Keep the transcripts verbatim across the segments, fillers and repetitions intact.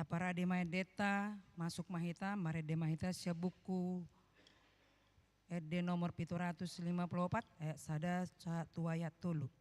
Parade ma endenta, masuk ma hita, marende ma hita sian buku Ende nomor pitu ratus lima puluh opat, ayat sada sahat tu ayat tolu.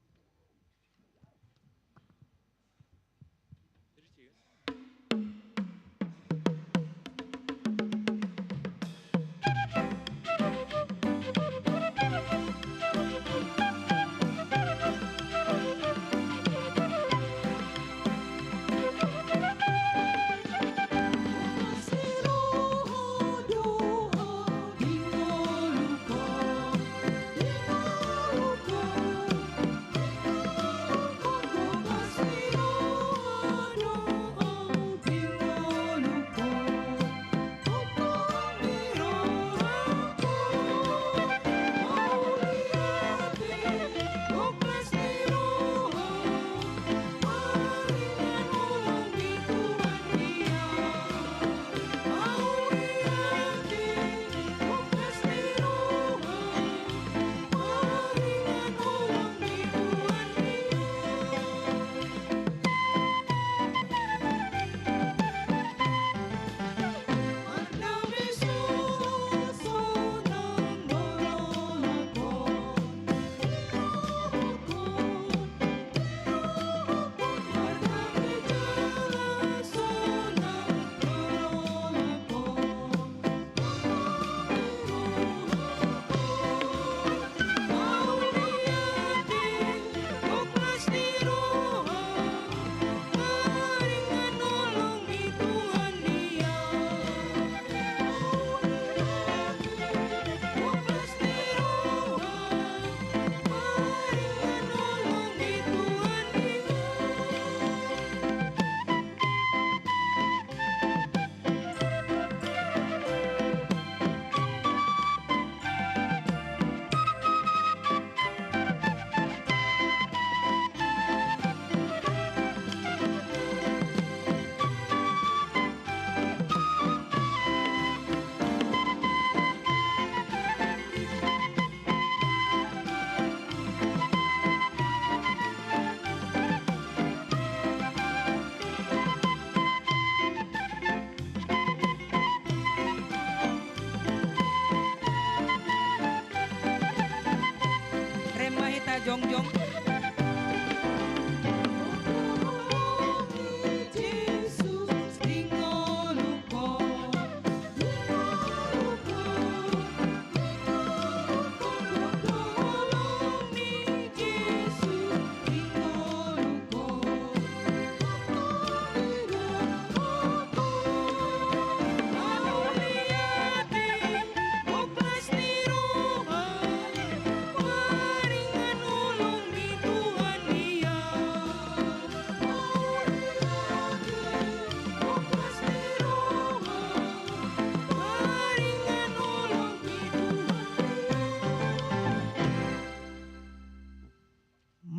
Rem ma hita jongjong.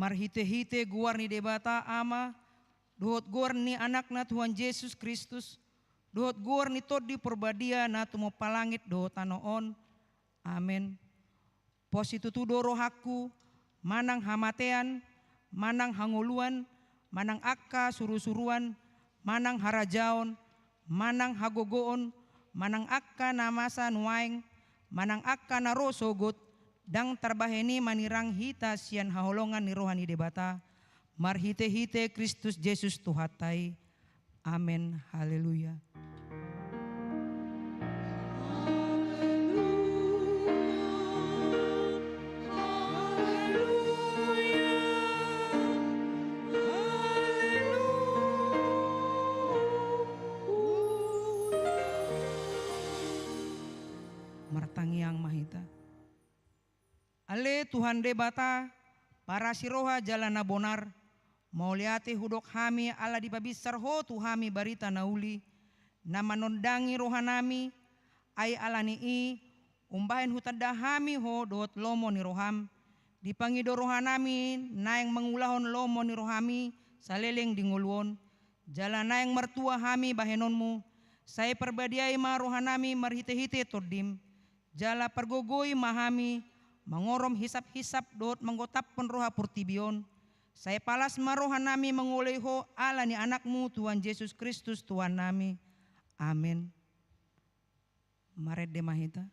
Marhitehite goar ni Debata Ama, dohot goar ni Anakna Tuhan Jesus Kristus, dohot goar ni Tondi Porbadia na tumompa langit dohot tano on. Amen. Pos situtu do rohangku, manang hamatean, manang hangoluan, manang angka surusuruan, manang harajaon, manang hagogoon, manang angka na masa nuaeng, manang angka na ro sogot, ndang tarbahen i manirang hita sian haholongan ni roha ni Debata, marhitehite Kristus Jesus Tuhanta i. Amen. Haleluya. Martangiang ma hita. Ale Tuhan Debata, parasi roha jala na bonar, mauliate hudok hami ala dipabinsar Ho tu hami barita na uli, na manondangi rohanami, ai ala ni i umbahen hutanda hami Ho dohot lomo ni roham, dipangido rohanami naeng mangulahon lomo ni rohami saleleng di ngolu on, jala naeng martua hami bahenonmu, sai parbadiai ma rohanami marhitehite Tondim, jala pargogoi ma hami mangorom hisaphisap dohot manggotaphon roha portibi on, Sai palas ma rohanami mangoloi Ho ala ni Anakmu Tuhan Jesus Kristus Tuhannami. Amen. Marende ma hita.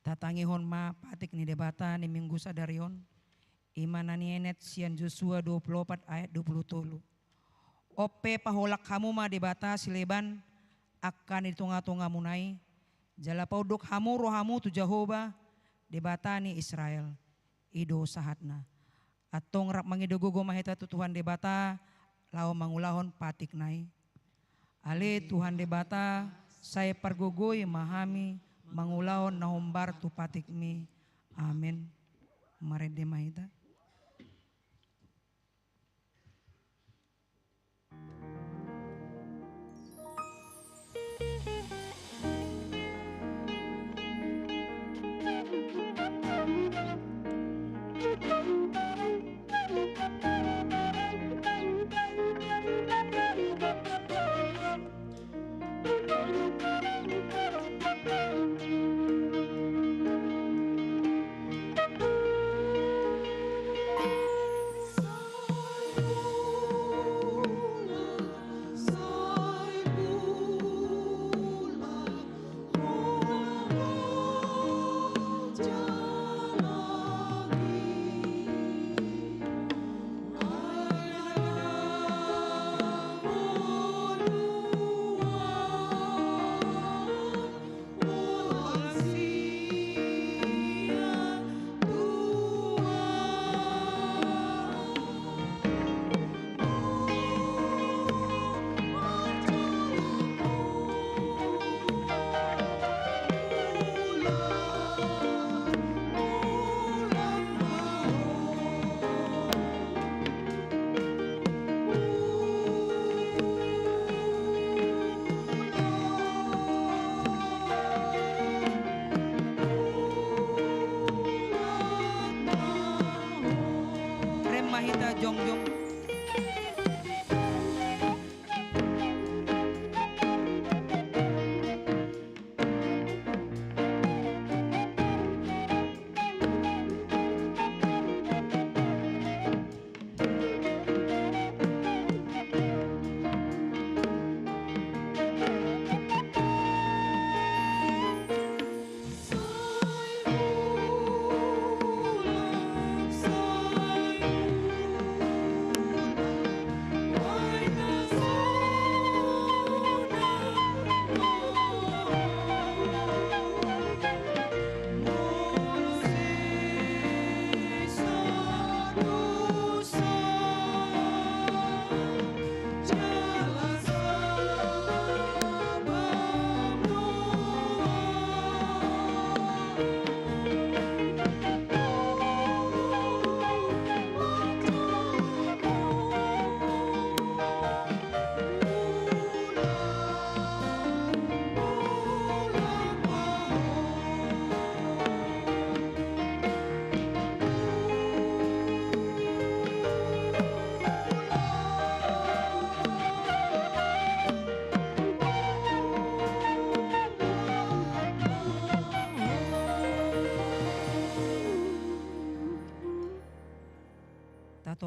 Tatangihon ma patik ni Debata ni Minggu sadari on, i ma na nienet sian Josua dua pulu opat ayat dua pulu tolu. On pe paholak hamu ma debata sileban angka na di tongatongamuna i, jala paunduk hamu rohamu tu Jahowa, Debata ni Israel. I do sahatna. Antong rap mangido gogo ma hita tu Tuhan Debata, laho mangulahon patikna i. Ale Tuhan Debata, sai pargogoi ma hami mangulahon na hombar tu patikmi. Amen. Marende ma hita.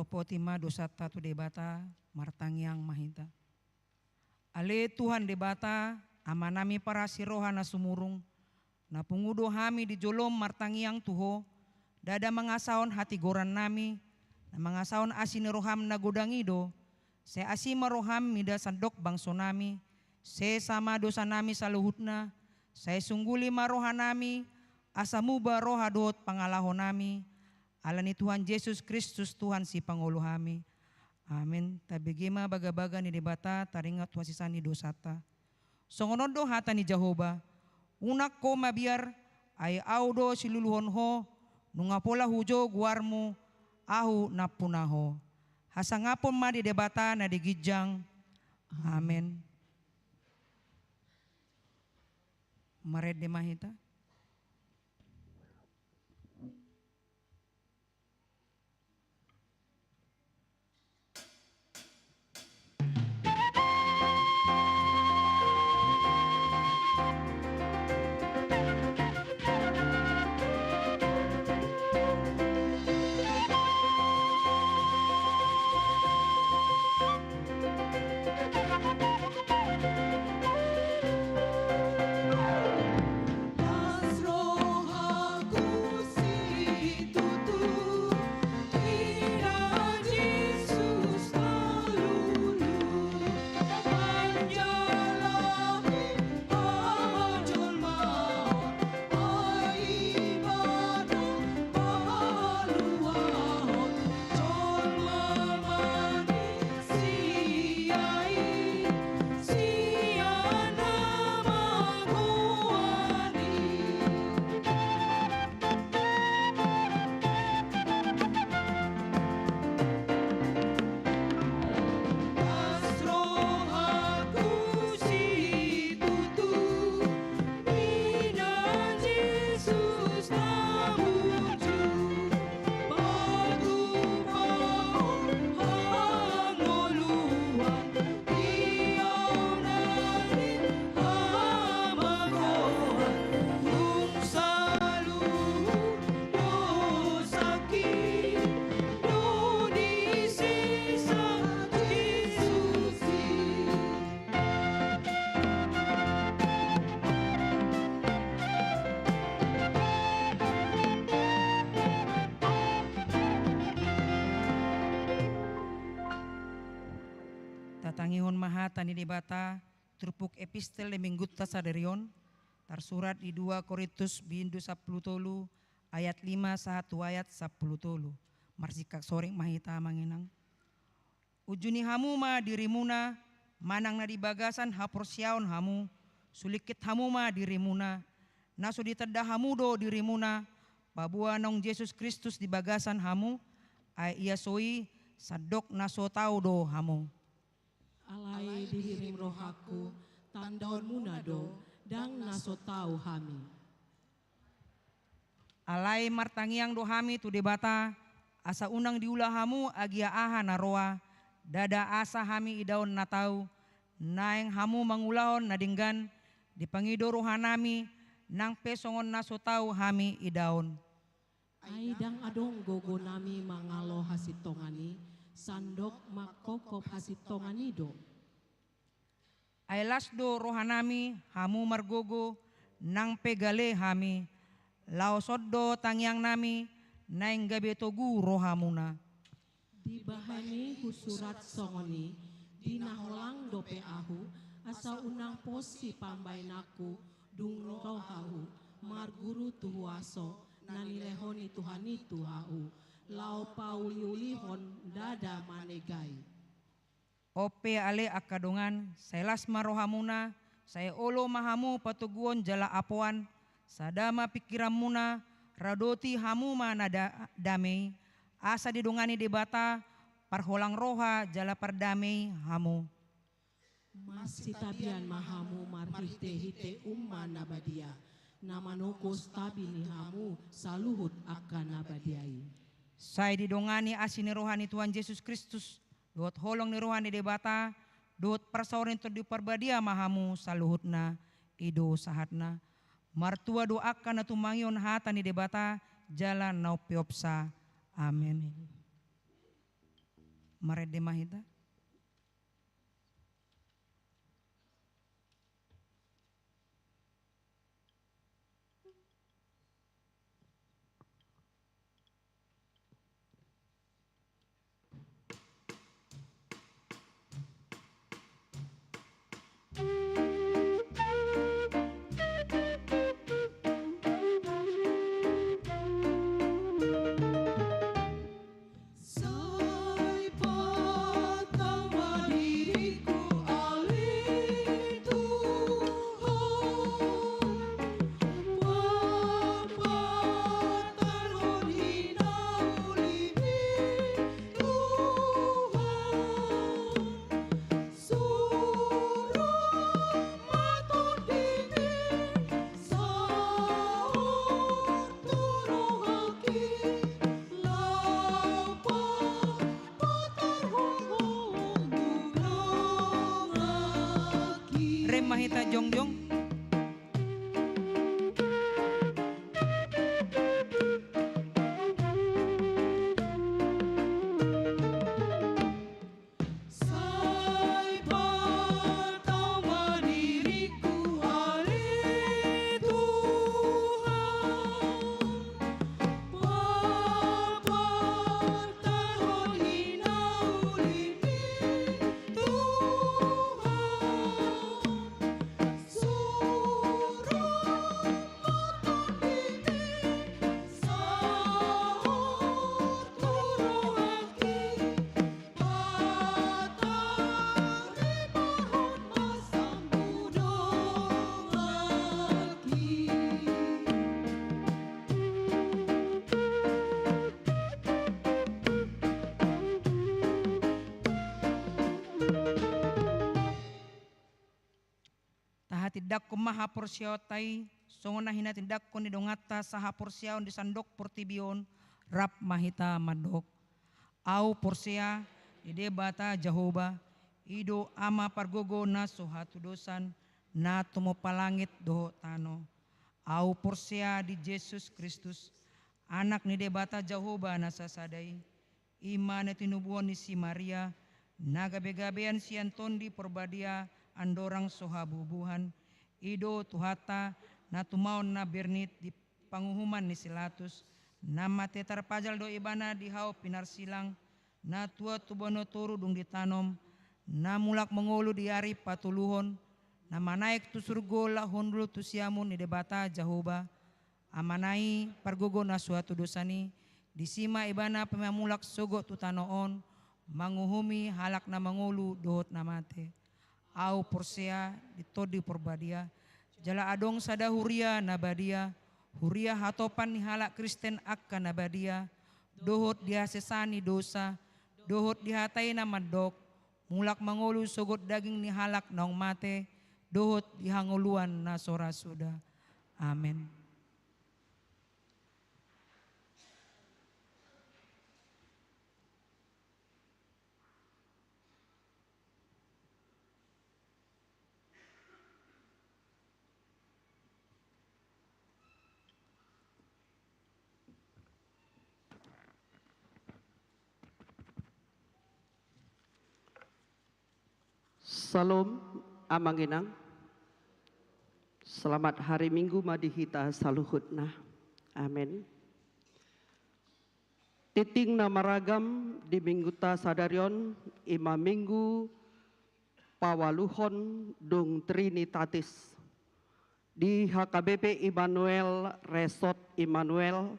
Poti ma dosanta tu Debata, martangiang ma hita. Ale Tuhan Debata, Amanami parasi roha na sumurung, na pungu do hami di jolom martangiang tu Ho, ndada mangasahon hatigorannami, na mangasahon asi ni roham na godang i do, sai asi ma roham mida sandok bangsonami, sesa ma dosanami saluhutna, sai sungguli ma rohanami, asa muba roha dohot pangalahonami, ala ni Tuhan Jesus Kristus Tuhan sipangolu hami. Amen. Tabege ma bagabaga ni Debata taringot tu hasesaan ni dosanta. Songon on do hata ni Jahowa: Unang ho mabiar, ai Ahu do siluluhon ho, nunga pola hujou goarmu, Ahu nampuna ho. Hasangapon ma di Debata na di ginjang. Amen. Marende ma hita. Tatangihon ma hata ni Debata, turpuk epistel ni minggunta sadari on, tarsurat di dua Korintus bindu sampulu tolu ayat lima sahat tu ayat sampulu tolu. Marsingkat soring ma hita, Amang Inang. Unjuni hamu ma dirimuna, manang na di bagasan haporseaon hamu, sulingkit hamu ma dirimuna, na so ditanda hamu do dirimuna, paboa naung Jesus Kristus di bagasan hamu, ai ia so i, sandok na so tau do hamu. Alai dihirim rohangku, tandaonmuna do, ndang na so tau hami. Alai martangiang do hami tu Debata, asa unang diula hamu agia aha na roa, ndada asa hami idaon na tau, naeng hamu mangulahon na denggan, dipangido rohanami, nang pe songon na so tau hami idaon. Ai ndang adong gogonami mangalo hasintongan i, sandok mangkopkop hasintongan i do. Ai las do rohanami, hamu margogo, nang pe gale hami, laos on do tangiangnami, naeng gabe togu rohamuna. Dibahen i husurat songon i, di na holang dope ahu, asa unang pos pambahenanku, dung ro ahu, marguru tu huaso, na nilehon ni Tuhan i tu ahu, laho pauliulihon ndada manegai. On pe ale angka dongan, sai las ma rohamuna, sai olo ma hamu patoguon jala apoan, sada ma pingkiranmuna, radoti hamu ma na da-, dame i, asa didongani Debata, parholang roha jala pardame i hamu. Marsitabian ma hamu marhitehite uma na badia, na manopos tabi ni hamu saluhut angka na badia i. Sai didongani asi ni roha ni Tuhan Jesus Kristus, dohot holong ni roha ni Debata, dohot parsaoran ni Tondi Parbadia ma hamu saluhutna, i do sahatna. Martua do angka na tumangihon hata ni Debata, jala na umpeopsa. Amen. Marende ma hita. Sai patama diringku ale Tuhan, papatarhon hinaulimi Tuhan. Rap ma hita jongjong. Sai patama diringku ale Tuhan, papatarhon hinaulimi Tuhan, suruh matondimi sahat tu rohangki. Tahatindangkon ma haporseaonta i, songon na hinatindangkon ni donganta sahaporseaon di sandok portibi on, rap ma hita mandok. Ahu porsea di Debata Jahowa, i do Ama pargogo na so hatudosan, na tumompa langit dohot tano. Ahu porsea di Jesus Kristus, Anak ni Debata Jahowa na sasada i, i ma na tinubuhon ni si Maria, na gabegabean sian Tondi Porbadia andorang so habubuhan, i do Tuhanta, na tumaon na bernit di panguhuman ni si Latus, na mate tarpajal do Ibana di hau pinarsilang, na tuat tu banua toru dung ditanom, na mulak mangolu di ari patoluhon, na manaek tu surgo laho hundul tu siamun ni Debata Jahowa, Amana i pargogo na so hatudosan i, disi ma Ibana pamamulak sogot tu tano on, manguhumi halak na mangolu dohot na mate. Ahu porsea di Tondi Porbadia, jala adong sada huria na badia, huria hatopan ni halak Kristen angka na badia, dohot di hasesaan ni dosa, dohot di hata i na mandok, mulak mangolu sogot daging ni halak naung mate, dohot di hangoluan na so ra suda. Amen. Salom, Amang Inang. Selamat hari Minggu ma di hita saluhutna. Amen. Tingting na maragam di Mingguta sadari on, i ma Minggu paualuhon dung Trinitatis. Di H K B P Immanuel, Resort Immanuel,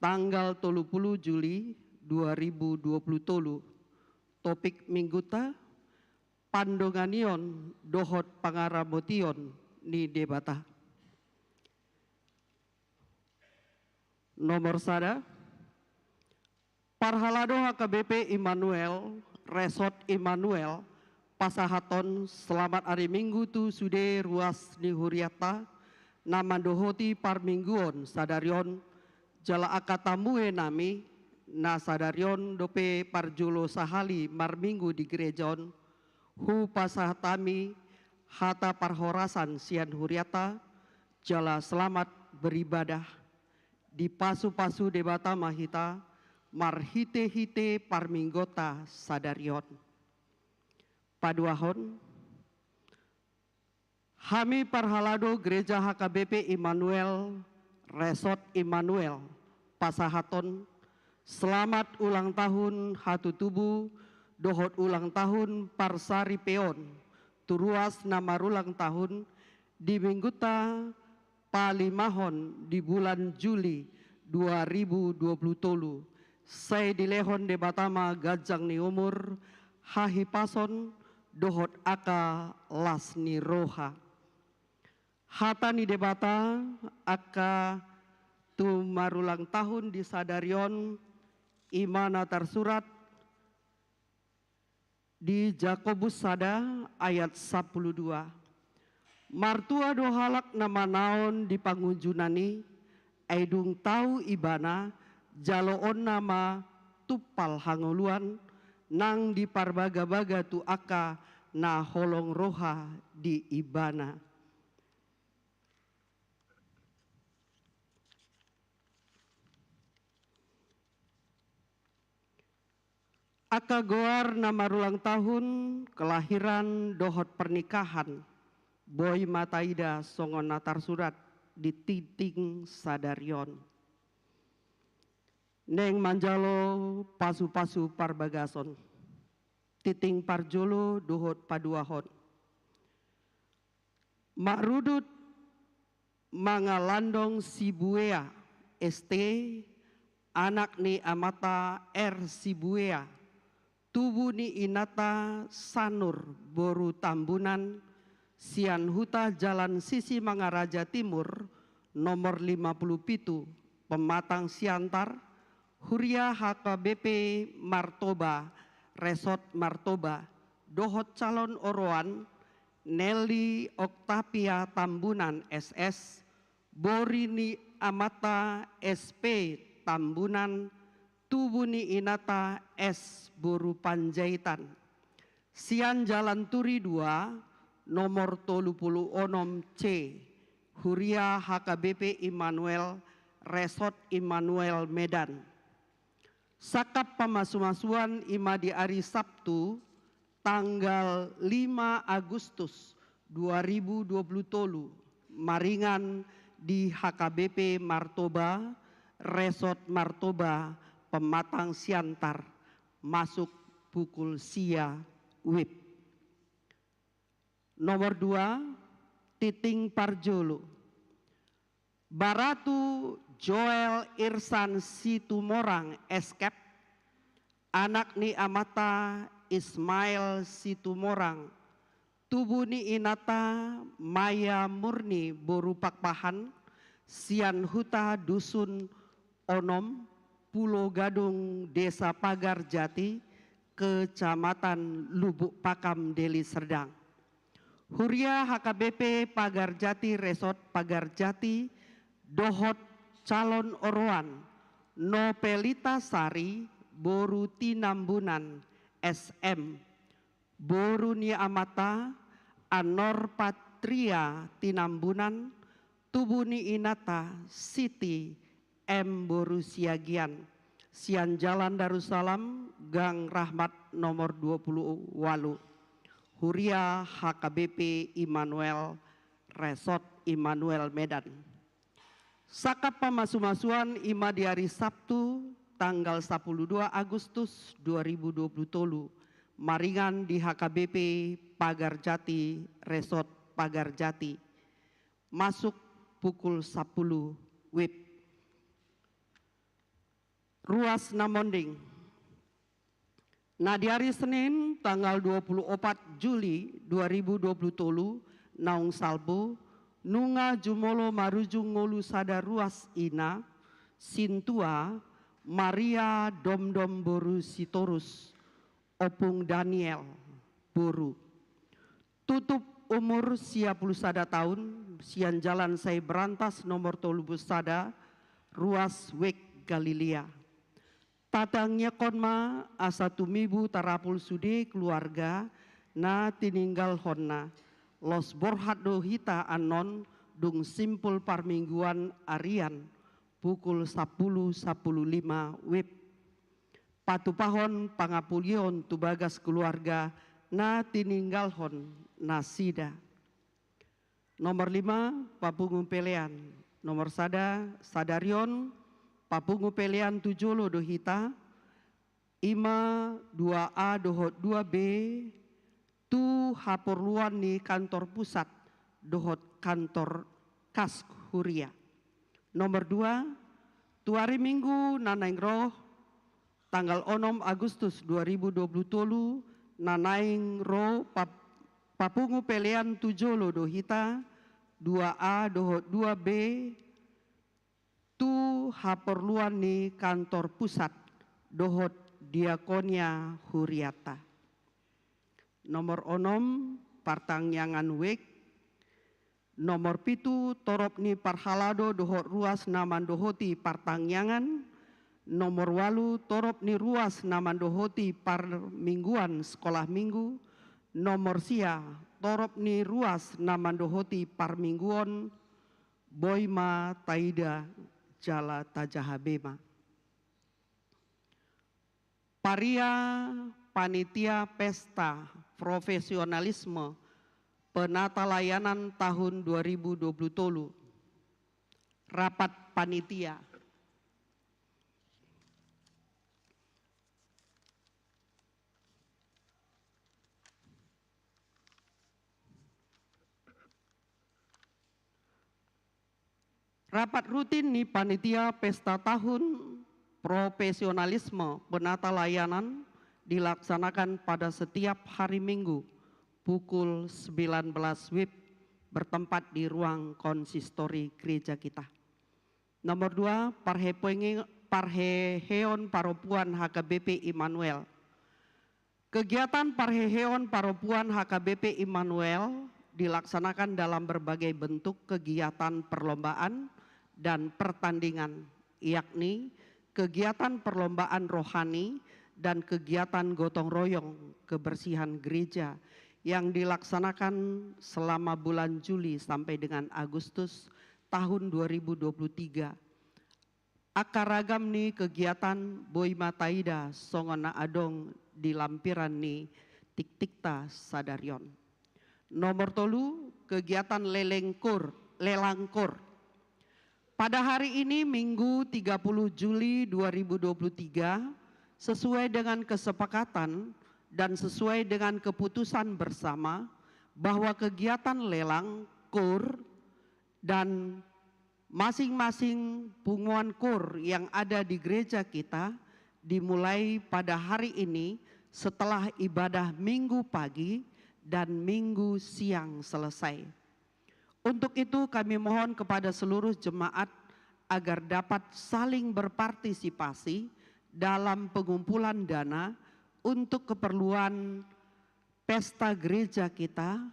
tanggal tolu pulu Juli dua ribu dua pulu tolu. Topik Mingguta, pandonganion dohot pangaramotion ni Debata. Nomor sada, parhalado H K B P Immanuel, Resort Immanuel, pasahathon selamat ari Minggu tu sude ruas ni hurianta, na mandohoti parmingguon sadari on, jala angka tamue nami, na sadari on dope parjolo sahali marminggu di gereja on, hupasahat hami hata parhorasan sian hurianta, jala selamat beribadah. Dipasupasu Debata ma hita, marhite-hite parmingguonta sadari on. Paduahon, hami parhalado Gereja H K B P Immanuel, Resort Immanuel, pasahathon selamat ulang tahun hatutubu dohot ulang tahun parsaripeon tu ruas na marulang tahun di minggunta palimahon di bulan Juli dua ribu dua puluh tolu. Sai dilehon Debata ma ganjang ni umur, hahipason dohot angka las ni roha. Hata ni Debata angka tu marulang tahun di sadari on, i ma na tarsurat di Jakobus sada ayat sampulu dua. Martua do halak na manaon di pangunjunan i, ai dung tau ibana, jaloonna ma tumpal hangoluan, nang diparbaga-baga tu angka na holong roha di ibana. Angka goar na marulang tahun, kelahiran dohot pernikahan, boi ma taida songon na tarsurat di tinting sadari on. Naeng manjalo pasu-pasu parbagason. Tinting parjolo dohot paduahon. Marudut Mangalandong Sibuea, S T, anak ni amanta R Sibuea, tubu ni inanta Sanur boru Tambunan, sian huta Jalan Sisimangaraja Timur, nomor lima puluh pitu, Pematang Siantar, Huria H K B P Martoba, Resort Martoba, dohot calon oroan, Nelly Octavia Tambunan S S, bori ni amanta S P Tambunan, tubu ni inanta S boru Panjaitan. Sian Jalan Turi dua, nomor tolu pulu onom C, Huria H K B P Immanuel, Resort Immanuel Medan. Sangkap pamasu-masuan i ma di ari Sabtu, tanggal lima Agustus dua ribu dua puluh tolu, maringan di H K B P Martoba, Resort Martoba, Pematang Siantar, masuk pukul sia wib. Nomor dua, tinting parjolo. Baratu Joel Irsan Situmorang S K, anak ni amanta Ismail Situmorang, tubu ni inanta Maya Murni boru Pakpahan, sian huta Dusun Onom, Pulo Gadung, Desa Pagar Jati, Kecamatan Lubuk Pakam, Deli Serdang. Huria H K B P Pagar Jati, Resort Pagar Jati, dohot calon oroan, Nopelita Sari boru Tinambunan S M, boru ni amanta Anor Patria Tinambunan, tubu ni inanta Siti M boru Siagian, sian Jalan Darussalam, Gang Rahmat nomor dua pulu ualu, Huria H K B P Immanuel, Resort Immanuel Medan. Sangkap pamasu-masuan i ma di ari Sabtu, tanggal sapuluh dua Agustus dua ribu dua puluh tolu, maringan di H K B P Pagar Jati, Resort Pagar Jati, masuk pukul sapuluh wib. Ruas na monding. Na di ari Senin, tanggal dua puluh opat Juli dua ribu dua puluh tolu, naung salpu, nunga jumolo marujung ngolu sada ruas ina, sintua Maria Domdom boru Sitorus, Ompung Daniel boru. Tutup umur sia pulu sada taon, sian Jalan Sai Berantas nomor tolu pulu sada, ruas Wek Galilea. Tatangiangkon ma asa tumibu tarapul sude keluarga na tininggalhonna. Los borhat do hita annon dung simpul parmingguan arian pukul sapuluh sapuluh lima wib. patupahon pangapulion tu bagas keluarga na tininggalhon nasida. Nomor lima, papungu pelean. Nomor sada, sadarion papungu pelean tu jolo do hita, ima dua A dohot dua B, tu haporluan ni kantor pusat dohot kantor kas huria. Nomor dua, tu ari Minggu na naeng ro, tanggal onom Agustus dua ribu dua puluh tolu, na naeng ro pap-, papungu pelean tu jolo do hita, dua A dohot dua B, tu haporluan ni kantor pusat dohot diakonia huriata. Nomor onom, partangiangan wijk. Nomor pitu, torop ni parhalado dohot ruas na mandohoti partangiangan. Nomor walu, torop ni ruas na mandohoti parmingguan sekolah minggu. Nomor sia, torop ni ruas na mandohoti parmingguon. Boi ma taida jala tajaha be ma. Paria panitia pesta profesionalisme penata layanan tahun dua ribu dua puluh tolu. Rapat panitia. Rapat rutin ni panitia pesta tahun profesionalisme penata layanan dilaksanakan pada setiap hari Minggu pukul sembilan belas wib, bertempat di ruang konsistori gereja kita. Nomor dua, parhepenge-, parheheon parompuan H K B P Immanuel. Kegiatan parheheon parompuan H K B P Immanuel dilaksanakan dalam berbagai bentuk kegiatan perlombaan dan pertandingan, yakni kegiatan perlombaan rohani dan kegiatan gotong royong kebersihan gereja yang dilaksanakan selama bulan Juli sampai dengan Agustus tahun dua ribu dua puluh tiga. Angka ragam ni kegiatan boi ma taida songon na adong di lampiran ni tiktikta sadarion. Nomor tolu, kegiatan leleng koor, lelang koor. Pada hari ini, Minggu tiga puluh Juli dua ribu dua puluh tiga, sesuai dengan kesepakatan dan sesuai dengan keputusan bersama, bahwa kegiatan lelang koor dan masing-masing punguan koor yang ada di gereja kita dimulai pada hari ini setelah ibadah Minggu pagi dan Minggu siang selesai. Untuk itu, kami mohon kepada seluruh jemaat agar dapat saling berpartisipasi dalam pengumpulan dana untuk keperluan pesta gereja kita.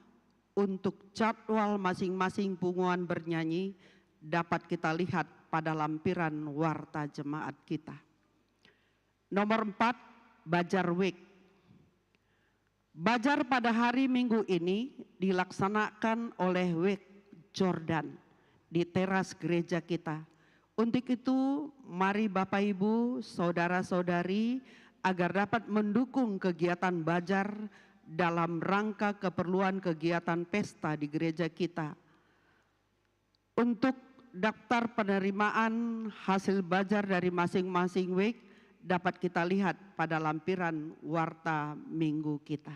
Untuk jadwal masing-masing punguan bernyanyi dapat kita lihat pada lampiran warta jemaat kita. Nomor empat, bazar wijk. Bazar pada hari Minggu ini dilaksanakan oleh wijk Jordan di teras gereja kita. Untuk itu, mari Bapak Ibu, saudara-saudari, agar dapat mendukung kegiatan bazar dalam rangka keperluan kegiatan pesta di gereja kita. Untuk daftar penerimaan hasil bazar dari masing-masing wijk dapat kita lihat pada lampiran warta Minggu kita.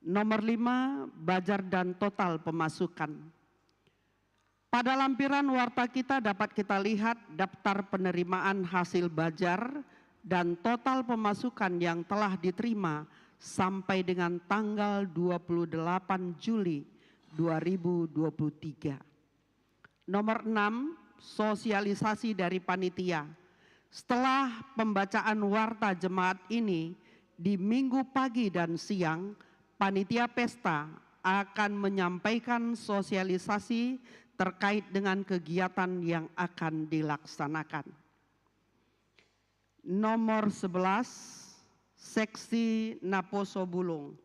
Nomor lima, bazar dan total pemasukan. Pada lampiran warta kita dapat kita lihat daftar penerimaan hasil bazar dan total pemasukan yang telah diterima sampai dengan tanggal dua puluh delapan Juli dua ribu dua puluh tiga. Nomor enam, sosialisasi dari panitia. Setelah pembacaan warta jemaat ini di Minggu pagi dan siang, panitia pesta akan menyampaikan sosialisasi terkait dengan kegiatan yang akan dilaksanakan. Nomor sebelas, seksi naposo bulung.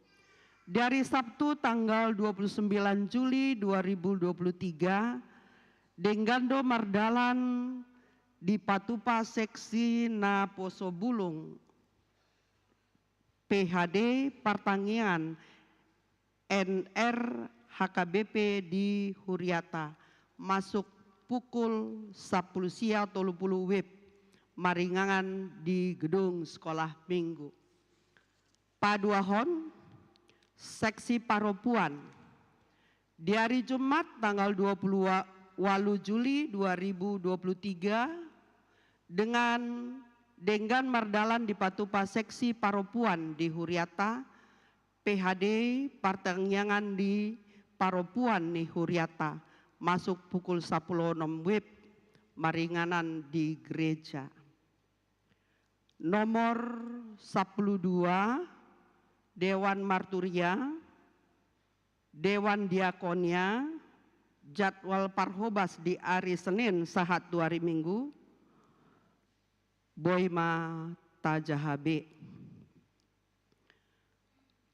Dari Sabtu tanggal dua puluh sembilan Juli dua ribu dua puluh tiga, denggan do mardalan Dipatupa seksi naposobulung P H D partangiangan N R H K B P di Huriata, masuk pukul sampulu sia tolu pulu wib, maringanan di gedung sekolah minggu. Paduahon, seksi paropuan. Di hari Jumat tanggal dua puluh walu Juli dua ribu dua puluh tiga, dengan denggan mardalan dipatupa seksi paropuan di Huriata, P H D partangiangan di paropuan ni Huriata, masuk pukul sampulu onom wib, maringanan di gereja. Nomor sampulu dua, Dewan Marturia, Dewan Diakonia, jadwal parhobas di ari Senin sahat tu ari Minggu, boi ma tajaha be.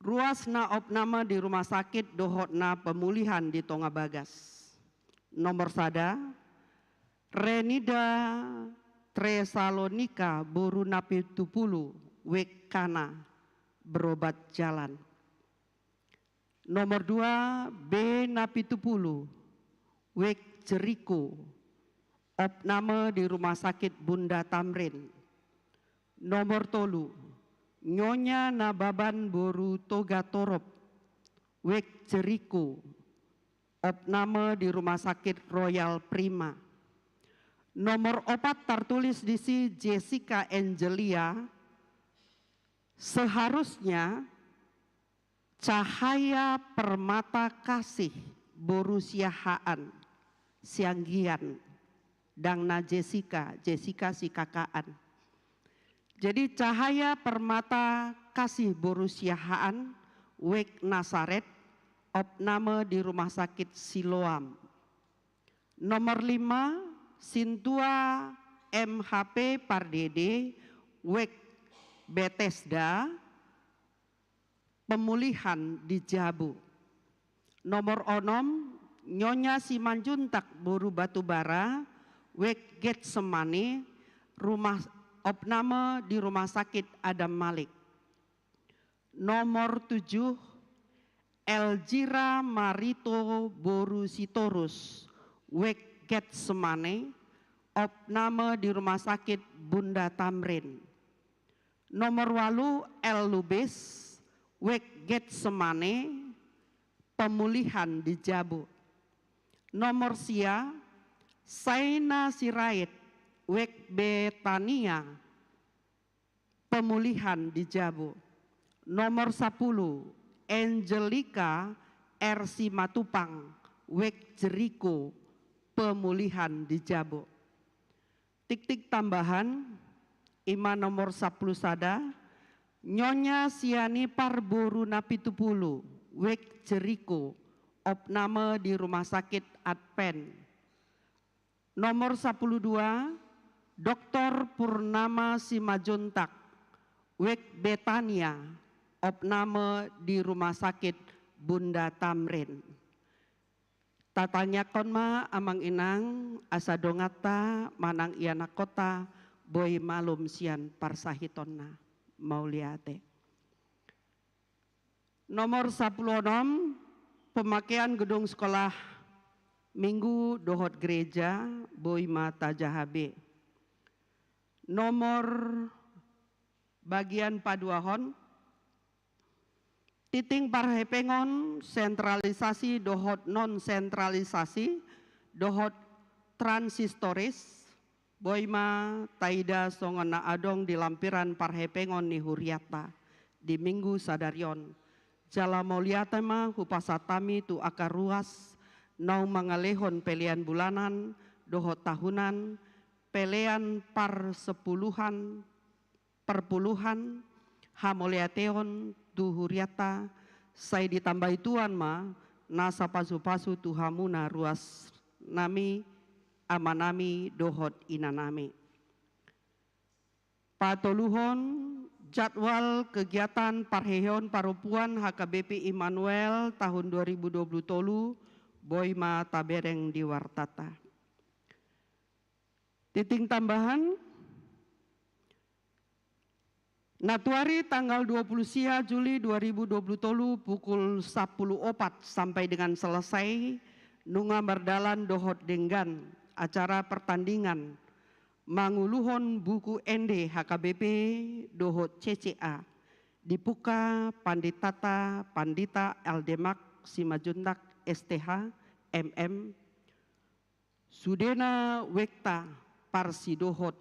Ruas na opname di rumah sakit dohot na pemulihan di tonga bagas. Nomor sada, Renida Tesalonika boru na pitupulu, wijk Kana, berobat jalan. Nomor dua, B na pitupulu, wijk Jeriko, opname di rumah sakit Bunda Tamrin. Nomor tolu, Nyonya Nababan boru Togatorop, wijk Jeriko, opname di rumah sakit Royal Prima. Nomor opat, tertulis di si Jessica Angelia, seharusnya Cahaya Permata Kasih boru Siahaan, Sianggian, ndang na Jessica, Jessica Sikakaan. Jadi Cahaya Permata Kasih boru Siahaan, wijk Nasaret, opname di rumah sakit Siloam. Nomor lima, Sintua M H P Pardede, wijk Betesda, pemulihan di jabu. Nomor onom, Nyonya Simanjuntak boru Batubara, wijk Getsemani, rumah, opname di rumah sakit Adam Malik. Nomor tujuh, Elzira Marito boru Sitorus, wijk Getsemani, opname di rumah sakit Bunda Tamrin. Nomor walu, L Lubis, wijk Getsemani, pemulihan di jabu. Nomor sia, Saina Sirait, wijk Betania, pemulihan di jabu. Nomor sapulu, Angelika R Simatupang, wijk Jeriko, pemulihan di jabu. Tiktik tambahan, i ma nomor sapulu sada, Nyonya Sianipar boru na pitupulu, wijk Jeriko, opname di rumah sakit Advent. Nomor sapulu dua, Doktor Purnama Simanjuntak, wijk Betania, opname di rumah sakit Bunda Tamrin. Tatangiangkon ma amang inang, asa donganta manang ianakkonta boi malum sian parsahitonna. Mauliate. Nomor sapulu onom, pemakaian gedung sekolah minggu dohot gereja, boi ma tajaha be. Nomor bagian paduahon, tingting parhepengon sentralisasi dohot non sentralisasi dohot transistoris, boi ma taida songon na adong di lampiran parhepengon ni hurianta di minggu sadari on. Jala mauliate ma hupasahat hami tu angka ruas naung mangalehon pelean bulanan dohot tahunan, pelean parsepuluhan, parpuluhan, hamauliateon tu hurianta, sai ditambai Tuhan ma nasa pasupasu tu hamuna ruas nami, amanami dohot inanami. Patoluhon, jadwal kegiatan parheheon parompuan H K B P Immanuel tahun dua ribu dua puluh tolu, boi ma tabereng di wartata. Tingting tambahan, na tuari tanggal dua puluh sia Juli dua ribu dua puluh tolu pukul sampulu opat sampai dengan selesai, nunga mardalan dohot denggan acara pertandingan manguluhon buku ende H K B P dohot C C A, dipungka panditata Pandita Aldemak Simanjuntak S T H, M M, sudena wekta parsidohot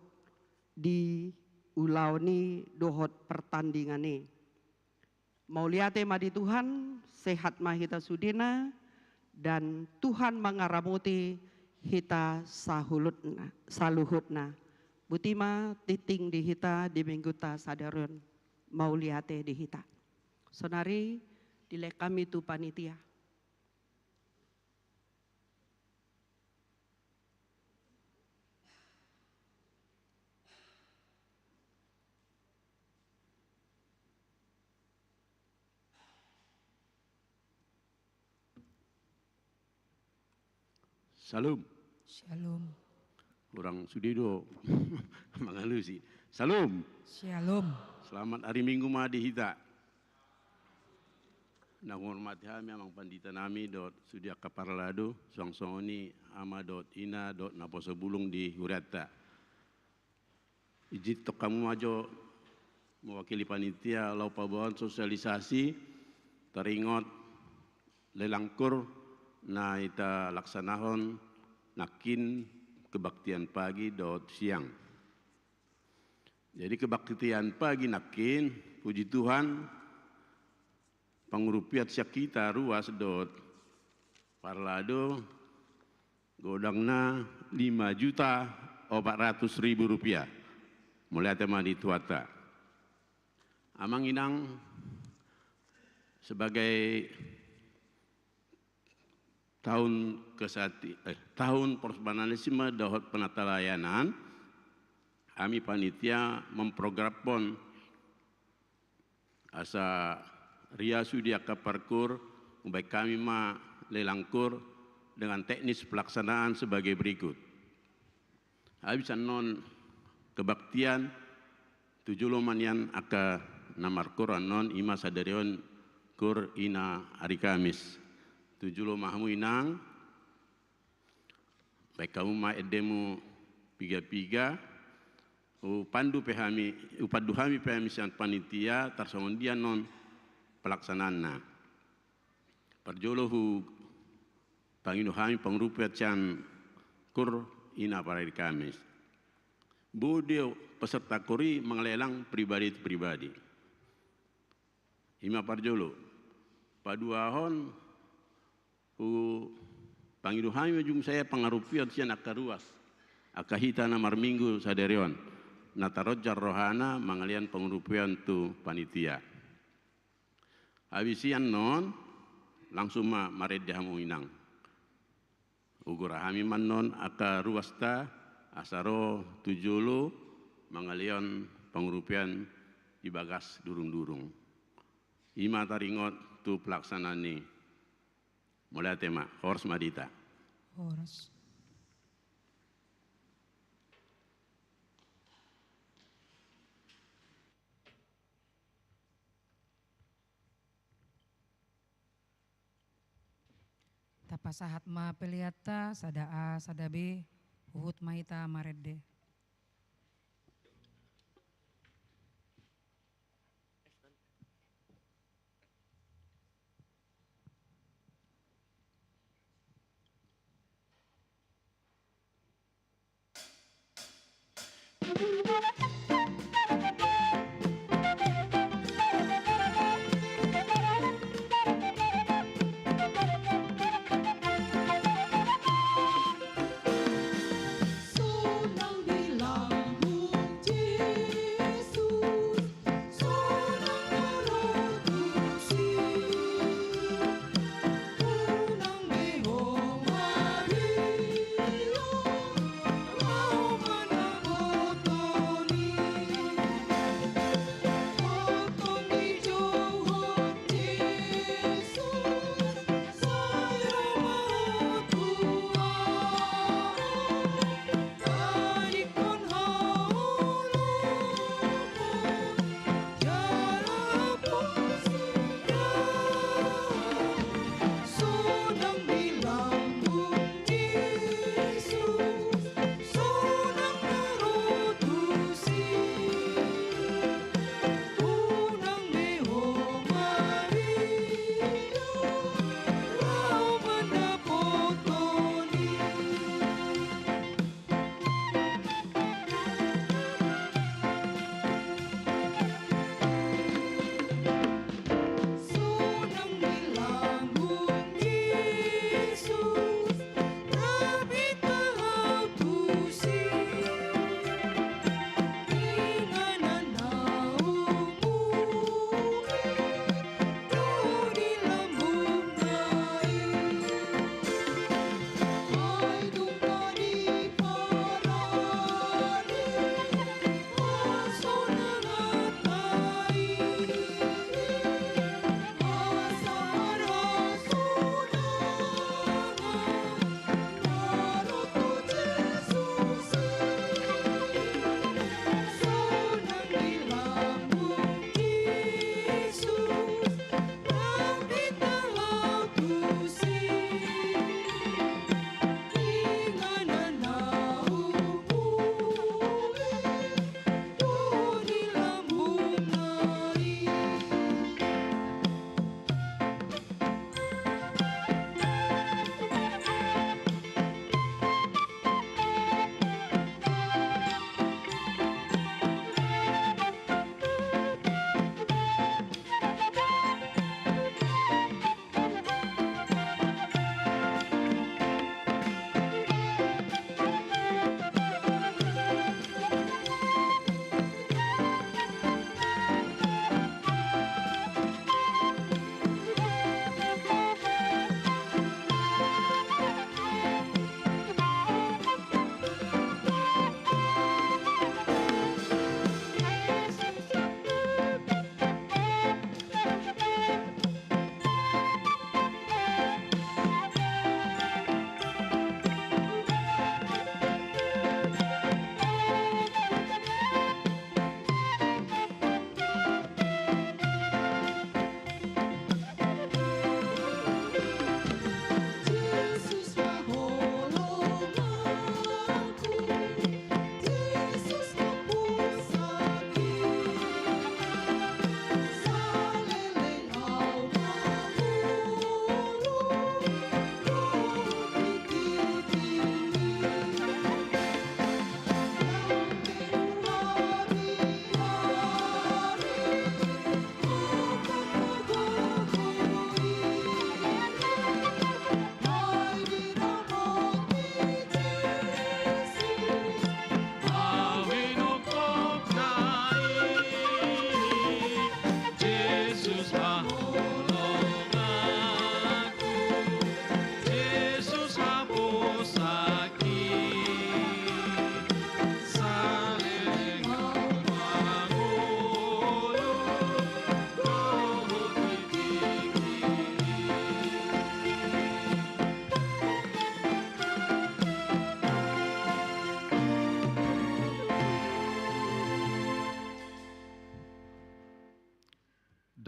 di ulaon i dohot pertandingan i. Mauliate ma di Tuhan, sehat ma hita sudena, dan Tuhan mangaramoti hita sahulutna, saluhutna. Boti ma tingting di hita di mingguta sadari on. Mauliate di hita. Sonari dilehon hami tu panitia. Syalom. Syalom. Hurang sude do mangalusi. Syalom. Syalom. Selamat hari Minggu ma di hita. Na huhormati hami amang pandita nami dohot sude angka parlado, suang songon i ama dohot ina dohot naposo bulung di hurianta. Izinhon hamu ma jo mewakili panitia laho paboahon sosialisasi taringot lelang kur na hita laksanahon nangkin kebaktian pagi dohot siang. Jadi kebaktian pagi nangkin, puji Tuhan, pangurupian sian hita ruas dohot parlado godangna lima juta opat ratus ribu rupiah. Mauliate ma di Tuhanta. Amang inang, sebagai tahun kesati-, eh, tahun poros banalisme dohot penatalayanan, hami panitia memprogramhon asa riasu di angka parkur, umbahen hami ma lelang kur dengan teknis pelaksanaan sebagai berikut. Habis annon kebaktian, tu jolo ma nian angka na markur annon, ima sadari on kur ina ari Kamis. Tu jolo ma hamu inang, baen hamu ma endemu piga-piga, hupandu pe hami, hupandu hami pe hami sian panitia tarsongon dia annon pelaksanaanna. Parjolo hupangido hami pangurupian sian kur ina parari Kamis. Boi do peserta kur i mangalelang pribadi tu pribadi. Ima parjolo. Paduahon, hupangido hami ma jumolo sae pangurupian sian angka ruas, angka hita na marminggu sadari on, na taronjar rohana mangalehon pangurupian tu panitia. Habis i annon, langsung ma marende hamu inang. Ugura hami ma annon angka ruasta asa ro tu jolo mangalehon pangurupian di bagas durung-durung. Ima taringot tu pelaksanaan i. Mauliate ma, horas ma di hita. Horas. Tapasahat ma peleanta, sada A, sada B, huhut ma hita marende.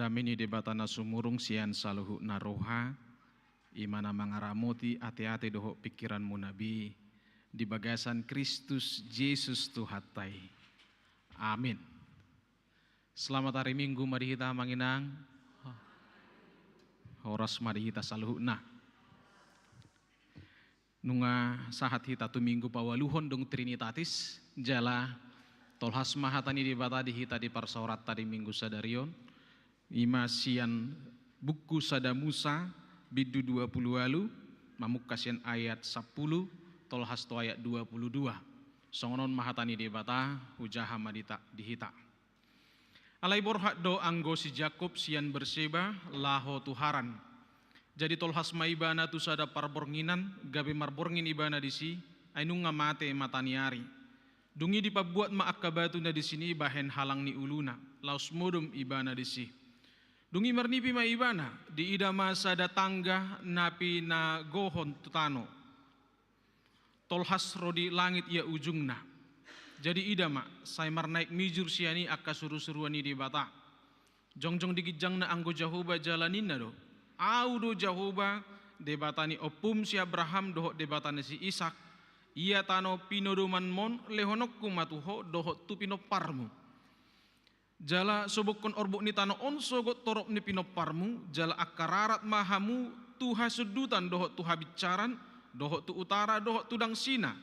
Dame ni Debata na sumurung sian saluhutna roha, i ma na mangaramoti ateate dohot pingkiranmuna be, di bagasan Kristus Jesus Tuhanta i. Amin. Selamat hari Minggu ma di hita, Amang Inang. Horas ma di hita saluhutna. Nunga sahat hita tu Minggu paualuhon dung Trinitatis, jala tolhas ma hata ni Debata di hita di parsaoranta di Minggu sadari on, i ma sian buku Sada Musa, bindu dua pulu ualu, mamungka sian ayat sampulu, tolhas tu ayat dua pulu dua. Songon on ma hata ni Debata, hujaha ma di ta-, di hita. Alai borhat do anggo si Jakkob sian Berseba laho tu Haran. Jadi tolhas ma ibana tu sada parbornginan, gabe marborngin ibana disi, ai nunga mate mata ni ari. Dung i dipabuat ma angka batu na disi i bahen halang ni uluna, laos modom ibana disi. Dung i marnipi ma ibana, diida ma sada tangga na pinagohon tu tano. Tolhas ro di langit ia ujungna. Jadi ida ma, sai marnaek mijur sian i angka surusuruan ni Debata. Jongjong di ginjangna anggo Jahowa jala ninna do: Ahu do Jahowa, Debata ni ompum si Abraham dohot Debata ni si Isak. Ia tano pinodomanmon lehononku ma tu ho dohot tu pinomparmu. Jala sobokkon orbuk ni tano on sogot torop ni pinomparmu, jala angka rarat ma hamu tu hasundutan dohot tu habinsaran, dohot tu utara dohot tu dangsina.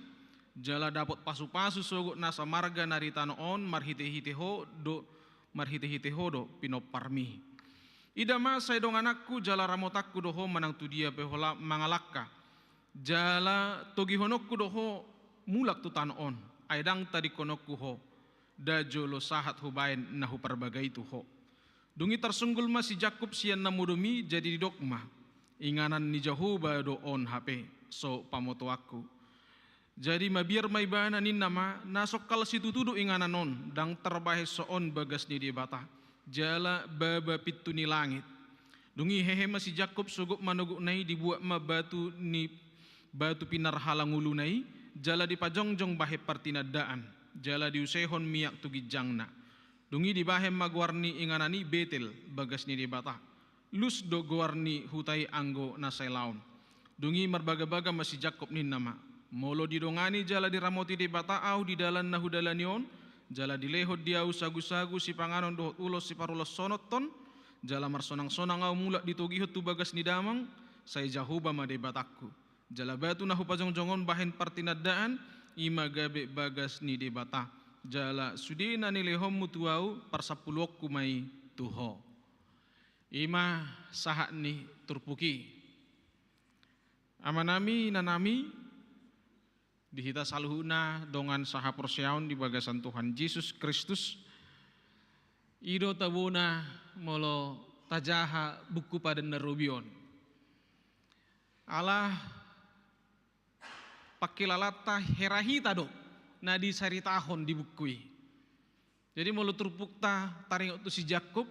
Jala dapot pasupasu sogot nasa marga na di tano on marhitehite ho do, marhitehite ho do pinomparmi. Ida ma, sai dongananku jala ramotanku do ho manang tu dia pe ho la mangalangka. Jala togihononku do ho mulak tu tano on, ai ndang tadingkononku ho, nda jolo sahat hubaen na huparbagai tu ho. Dung i tarsunggul ma si Jakkob sian na modom i, jadi didok ma: Inganan ni Jahowa do on hape, so pamotoanku. Jadi mabiar ma ibana, ninna ma: Na songkal situtu do inganan on, ndang tarbahen so on bagas ni Debata, jala baba pintu ni langit. Dung i hehe ma si Jakkob sogot manogotna i, dibuat ma batu ni, batu pinarhalang uluna i, jala dipajongjong bahen partinandaan, jala diusehon miak tu ginjangna. Dung i dibahen ma goar ni inganan i Betel, bagas ni Debata. Lus do goar ni huta i anggo na sai laon. Dung i marbagabaga ma si Jakkob, ninna ma: Molo didongani jala diramoti Debata ahu di dalan na hudalani on, jala dilehon di ahu sagusagu sipanganon dohot ulos siparulashononton, jala marsonangsonang ahu mulak ditogihon tu bagas ni damang, sai Jahowa ma Debatangku. Jala batu na hupajongjong on bahen partinandaan, i ma gabe bagas ni Debata. Jala sude na nilehonmu tu ahu, parsampuluonku ma i tu ho. I ma sahat ni turpuk i. Amanami, inanami, di hita saluhutna dongan sahaporseaon di bagasan Tuhan Jesus Kristus, i do tabona molo tajaha buku Padan na Robi on. Ala pangkilalanta hera hita do na disaritahon di buku i. Jadi molo turpukta taringot tu si Jakkob,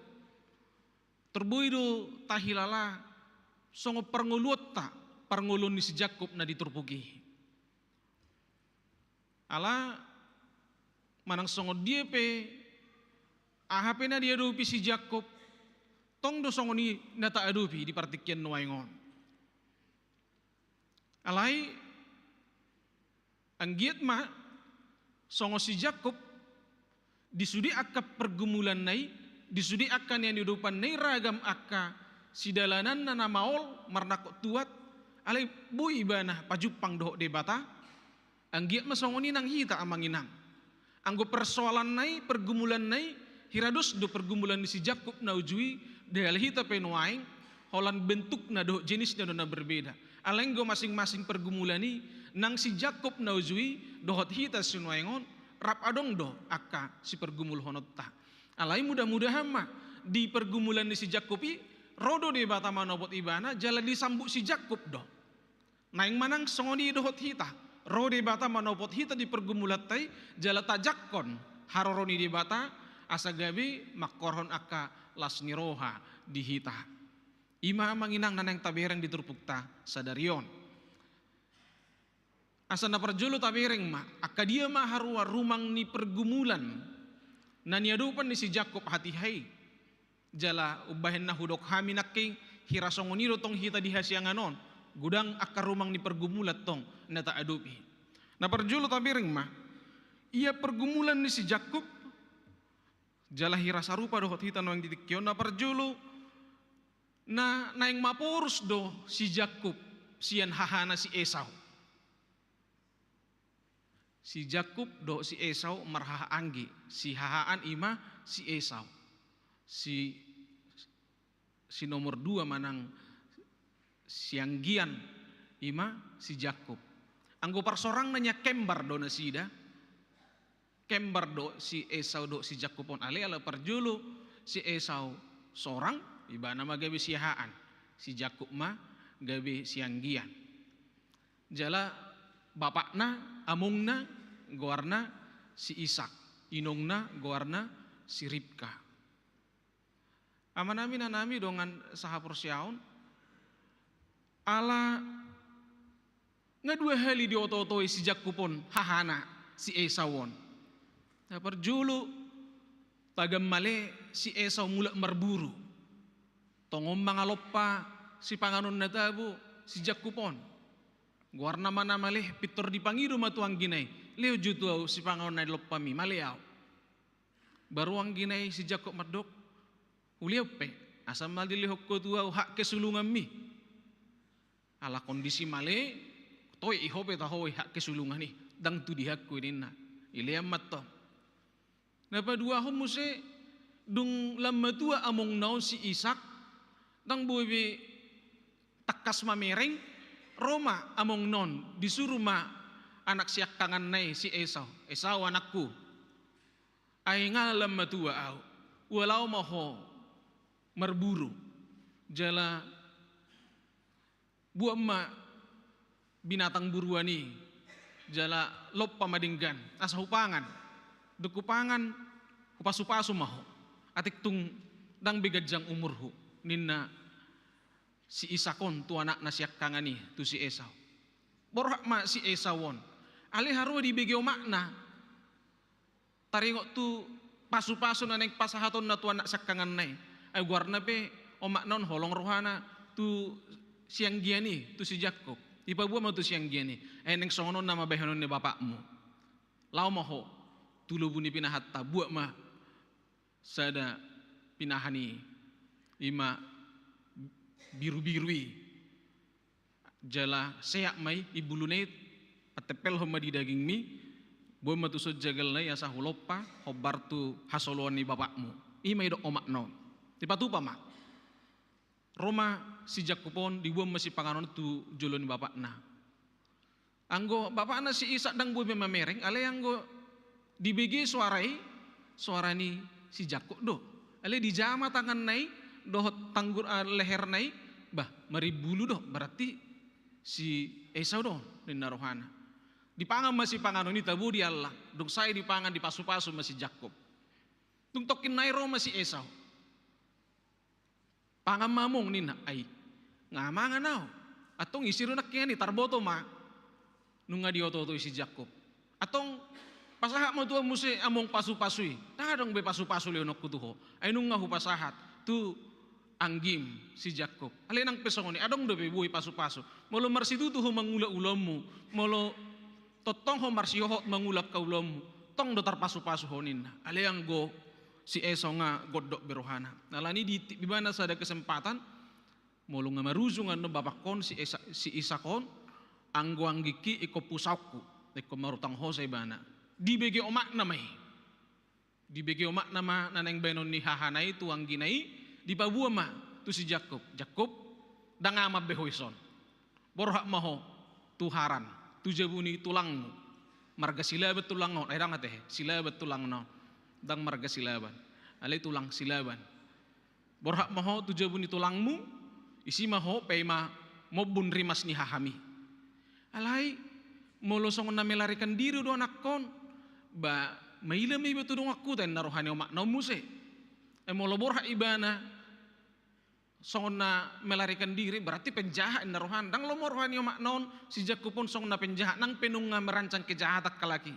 turboi do tahilala songon parngoluonta, parngoluon ni si Jakkob na di turpuk i. Ala manang songon dia pe, aha pe na diadopi si Jakkob, tong do songon i na taadopi di partingkian nuaeng on. Alai anggiat ma songon si Jakkob, di sude angka pergumulanna i, di sude angka na niadopanna i ragam angka sidalananna na maol marnangkok tuat, alai boi ibana pajumpang dohot Debata. Anggiat ma songon i nang hita, amang inang. Anggo persoalanna i, pergumulanna i, hira dos do pergumulan ni si Jakkob na uju i, di hita pe nuaeng, holan bentukna dohot jenisna do na berbeda. Alai anggo masing-masing pergumulan i, nang si Jakkob na uju i, dohot hita sinuaeng on, rap adong do angka sipergumulhononta. Alai mudah-mudahan ma, di pergumulan ni si Jakkob i, ro do Debata manopot ibana, jala disambut si Jakkob do. Naeng ma nang songon i dohot hita, ro Debata manopot hita di pergumulanta i, jala tajangkon haroro ni Debata, asa gabe mangkorhon angka las ni roha di hita. I ma, amang inang, na naeng tabereng di turpukta sadari on. Asa na parjolo tabereng ma, angka dia ma haroa rumang ni pergumulan na niadopan ni si Jakkob hatiha i. Jala umbahen na hudok hami nangkin, hira songon i do tong hita di hasiangan on, godang angka rumang ni pergumulan tong na taadopi. Na parjolo tabereng ma, ia pergumulan ni si Jakkob, jala hira sarupa dohot hita nuaeng di tingki on. Na parjolo, na naeng maporus do si Jakkob sian hahana si Esau. Si Jakkob dohot si Esau marhaha anggi, si hahaan i ma si Esau. Si, si nomor dua manang sianggian i ma si Jakkob. Anggo parsorangna nian kembar do nasida, kembar do si Esau dohot si Jakkob on, alai ala parjolo si Esau sorang, ibana ma gabe sihahaan, si Jakkob ma gabe sianggian. Jala bapakna, amongna, goarna si Ishak, inongna goarna si Ribka. Amanami, inanami, dongan sahaporseaon, ala nga dua hali diototoi si Jakkob on hahana si Esau on. Na parjolo, tagan male si Esau mulak marburu. Tongon mangalompa sipanganon na tabo si Jakkob on. Goarna ma na male, pintor dipangido ma tu anggina i, "Lehon jo tu ahu sipanganon na nilompami, male ahu." Baru anggina i si Jakkob mandok, "Hulehon pe, asa ma dilehon ho tu ahu hak kesulunganmi. Ala kondisi male, toe i ho pe taho i hak kesulungan i, ndang tudihanku i," ninna. Ilehon ma antong. Na paduahon muse, dung lam matua amongna on si Ishak, ndang boi be tangkas mamereng, ro ma amongna on, disuru ma anak siangkanganna i si Esau, "Esau anakku, ai nga lam matua ahu, ua laho ma ho marburu, jala buat ma binatang buruan i, jala lompa ma denggan, asa hupangan. Dung hupangan, hupasupasu ma ho, atik tung ndang be ganjang umurhu," ninna si Ishak on tu anakna siangkangan i tu si Esau. Borhat ma si Esau on, alai haroa dibege omakna. Taringot tu pasupasu na naeng pasahatonna tu anak siangkanganna i. Ai goarna pe omakna on holong rohana tu sianggian i, tu si Jakkob. Dipaboa ma tu sianggian i. "Ai naeng songon on nama bahenon ni bapakmu. Laho ma ho tu lobu ni pinahanta, buat ma sada pinahan i, i ma birubiru i. Jala seat ma i, i buluna i, patempelhon ma di dagingmi, boan ma tuson jagalna i asa hulompa hombar tu hasoloan ni bapakmu." I ma didok omakna on. Dipatupa ma. Ro ma si Jakkob on, diboan ma sipanganon tu jolo ni bapakna. Anggo bapakna si Ishak ndang boi be mamereng, alai anggo dibege soara i, soara ni si Jakkob do. Alai dijama tanganna i dohot tanggur, ah, leherna i, bah, marimbulu do, berarti si Esau do ninna rohana. Dipangan ma sipanganon i, tabo di allang, dung sae dipangan, dipasupasu ma si Jakkob. Dung tongkin nai ro ma si Esau. "Pangan ma among," ninna. "Ai nga mangan ahu." Antong ise do nangkiningan i, tarboto ma. Nunga diototoi si Jakkob. "Antong pasahat ma tu ahu muse among pasupasu i." "Ndang adong be pasupasu lehononku tu ho. Ai nunga hupasahat tu anggim si Jakkob." Alai nang pe songon i, adong dope boi pasupasu. Molo marsitutu ho mangula ulaonmu, molo tongtong ho marsihohot mangula angka ulaonmu, tong do tarpasupasu ho ninna. Alai anggo si Esau nga gondok be rohana. Alani i diitik ibana sada kesempatan, molo nga marujung annon bapakkon si Esa-, si Ishak on, anggo anggingki ingkon pusaonku, ingkon marutang hosa ibana. Dibege omakna ma i. Dibege omakna ma na naeng baenon ni hahana i tu anggina i, dipaboa ma tu si Jakkob. "Jakkob, ndang aman be ho dison. Borhat ma ho tu Haran, tu jabu ni tulangmu. Marga si Laban tulangna on," ai ndang ate he, si Laban tulangna on. Ndang marga si Laban. Alai tulang si Laban. "Borhat ma ho tu jabu ni tulangmu, disi ma ho paima mombun rimas ni hahami. Alai molo songon na melarikan diri do anakkon, ba maila ma iba tu dongankuta," ninna roha ni omakna on muse. Ai molo borhat ibana songon na melarikan diri, berarti penjahat ninna rohana. Ndang lomo roha ni omakna on si Jakkob on songon na penjahat, nang pe nunga merancang kejahatan halak i.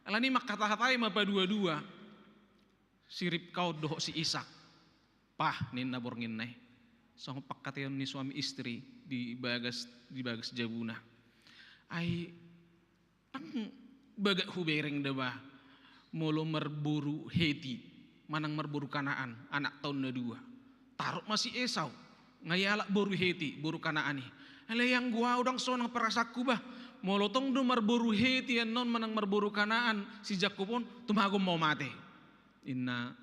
Alani i mangkatahatai ma paduadua si Ribka on dohot si Ishak. Pah, ninna bornginna i. Songon pangkataion ni suami istri di bagas, di bagas jabuna. Ai, ndang bagak hubereng da bah, molo marboru Heti manang marboru Kanaan, anak taon na dua. Taruk ma si Esau, nga ialap boru Heti, boru Kanaan i. Alai anggo au ndang sonang perasaanku bah, molo tong do marboru Heti annon manang marboru Kanaan si Jakkob on, tumagon ma au mate, inna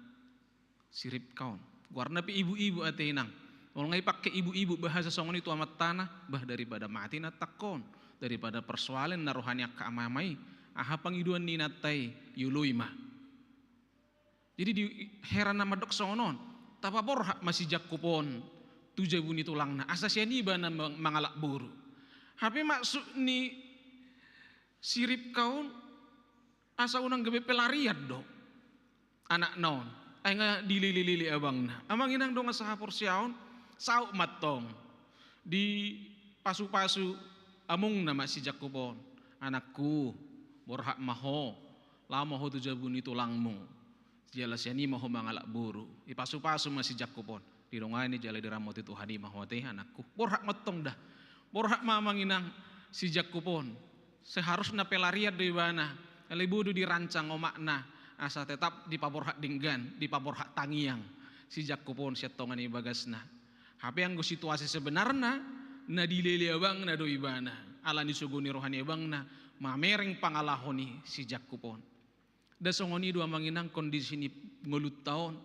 si Ribka on. Goarna pe ibu-ibu ate, inang. Molo nga ipangke ibu-ibu bahasa songon i tu amantana, bah, daripada mate inantangkon, daripada persoalan na roha ni angka ama-ama i, aha pangidoan ni inanta i, ioloi ma. Jadi di hera na mandok songon on, tapaborhat ma si Jakkob on tu jabu ni tulangna, asa sian i ibana mang-, mangalap boru. Hape maksud ni si Ribka on, asa unang gabe pelarian do anakna on. Ai nga dilele-lele abangna. Amang inang dongan sahaporseaon, saut ma antong. Dipasu-pasu amongna ma si Jakkob on. Anakku, borhat ma ho, laho ma ho tu jabu ni tulangmu. Jala sian i ma ho mangalap boru. Dipasu-pasu ma si Jakkob on. Didongani jala diramoti Tuhan i ma ho ate, anakku. Borhat ma antong da. Borhat ma, amang inang, si Jakkob on. Seharusna pelarian do ibana. Alai boi do dirancang omakna asa tetap dipaborhat denggan, dipaborhat tangiang si Jakkob on sian tonga ni bagasna. Hape anggo situasi sebenarna, na dilele abangna do ibana. Alani sogo ni roha ni abangna, mamereng pangalaho ni si Jakkob on. Nda songon i do, amang inang, kondisi ni ngolunta on.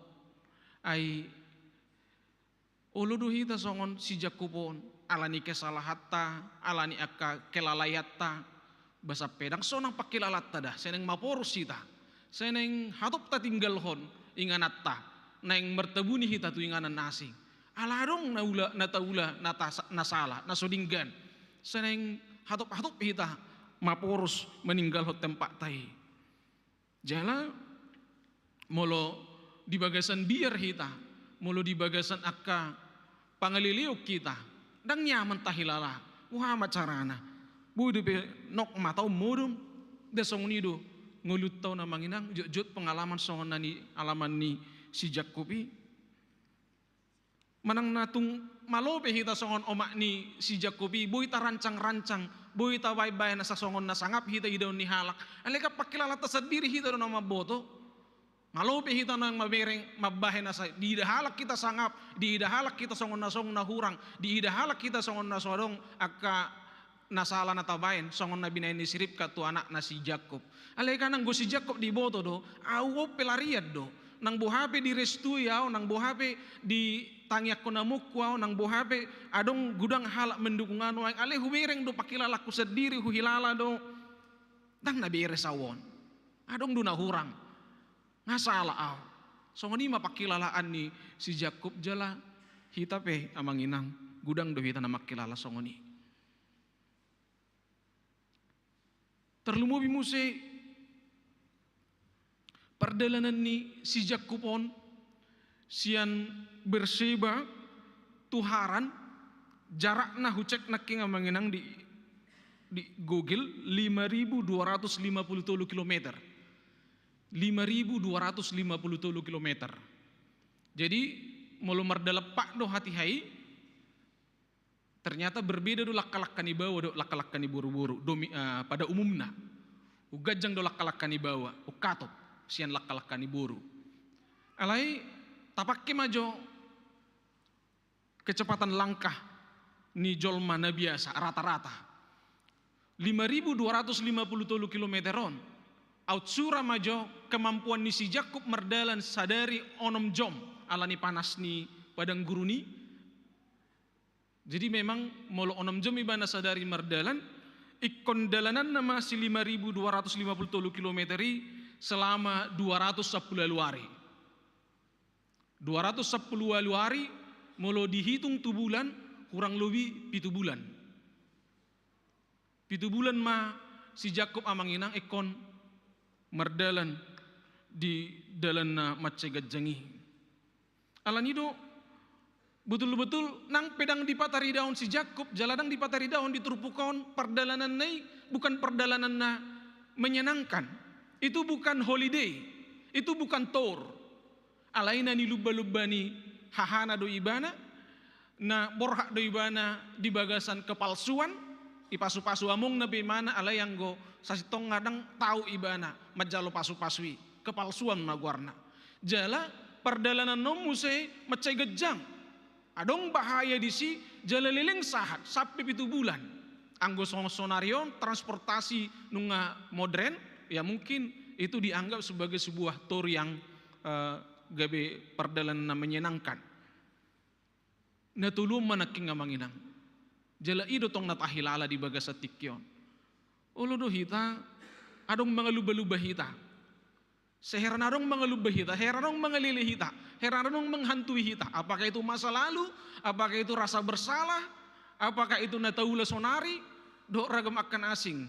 Ai olo do hita songon si Jakkob on, alani kesalahanta, alani angka kelalaianta, ba sampe ndang sonang pangkilalanta da, sai naeng maporus hita, sai naeng hatop tatinggalhon ingananta, naeng martabuni hita tu inganan na asing. Ala adong na ula, na taula, na tasa-, na sala, na so denggan, sai naeng hatop-hatop hita maporus maninggalhon tempatta i. Jala molo di bagasan biar hita, molo di bagasan angka pangaleleon hita, ndang nyaman tahilala boha ma carana. Boi dope nok mata on modom. Nda songon i do ngolunta on, amang inang, jotjot pengalaman songon na nialaman ni si Jakkob i. Manang na tung malo pe hita songon omak ni si Jakkob i, boi tarancang-rancang, boi tabaen-baen asa songon na sangap hita idaon ni halak. Alai kan pangkilalanta sandiri hita do na mamboto. Malo pe hita naeng mamereng, mambaen asa diida halak hita sangap, diida halak hita songon na songon na hurang, diida halak hita songon na so adong angka na sala na tabaen, songon na binaen ni si Ribka tu anakna si Jakkob. Alai kan anggo si Jakkob diboto do, au on pelarian do. Nang boha pe direstui au, nang boha pe ditangiangkon amonku au, nang boha pe adong godang halak mendukung au nuaeng, alai hubereng do pangkilalangku sandiri, huhilala do. Ndang na beres au on. Adong do na hurang. Nga sala au. Songon i ma pangkilalaan ni si Jakkob jala hita pe, amang inang, godang do hita na mangkilala songon i. Tarlumobi muse pardalanan ni si Jakkob on sian Berseba tu Haran, jarakna hucek nangkin, amang inang, di, di Google, lima ribu dua ratus lima puluh tolu kilometer. Lima ribu dua ratus lima puluh tolu kilometer. Jadi, molo mardalan pat do hatiha i, ternyata berbeda do langka-langka ni baoa dohot langka-langka ni boru-boru, domi-, eh, pada umumna. Umganjang do langka-langka ni baoa, umhatop sian langka-langka ni boru. Alai, tapangke ma jo kecepatan langkah ni jolma na biasa, rata-rata. Lima ribu dua ratus lima puluh tolu kilometer on, aut sura ma jo kemampuan ni si Jakkob mardalan sadari onom jom, alani panas ni padang gurun i. Jadi memang molo onom jom ibana sadari mardalan, ingkon dalananna ma si lima ribu dua ratus lima puluh tolu kilometer i selama dua ratus sampulu ualu ari. Dua ratus sampulu ualu ari, molo dihitung tu bulan, hurang lobi pitu bulan. Pitu bulan ma si Jakkob, amang inang, ingkon mardalan di dalan na mansai ganjang i. Alani do, betul-betul nang pe ndang dipataridahon si Jakkob, jala ndang dipataridahon di turpuk on, pardalananna i bukan pardalanan na menyenangkan. Itu bukan holiday, itu bukan tour. Alai na nilumba-lumba ni hahana do ibana, na borhat do ibana di bagasan kepalsuan, dipasupasu amongna pe ibana, alai anggo sasintongna ndang tau ibana manjalo pasupasu i, kepalsuan ma goarna. Jala pardalanan on muse mansai ganjang. Adong bahaya disi, jala leleng sahat sampe pitu bulan. Anggo songon sonari on transportasi nunga modern, ya mungkin itu dianggap sebagai sebuah tour yang, eh, gabe pardalanan na menyenangkan. Na tolu on ma nangkin, amang inang. Jala i do tong na tahilala di bagasan tingki on. Olo do hita, adong mangalumba-lumba hita. Sai heran adong mangalumba hita, heran adong mangalele hita, heran adong menghantui hita. Apakah itu masa lalu? Apakah itu rasa bersalah? Apakah itu na taula sonari? Dohot ragam angka na asing.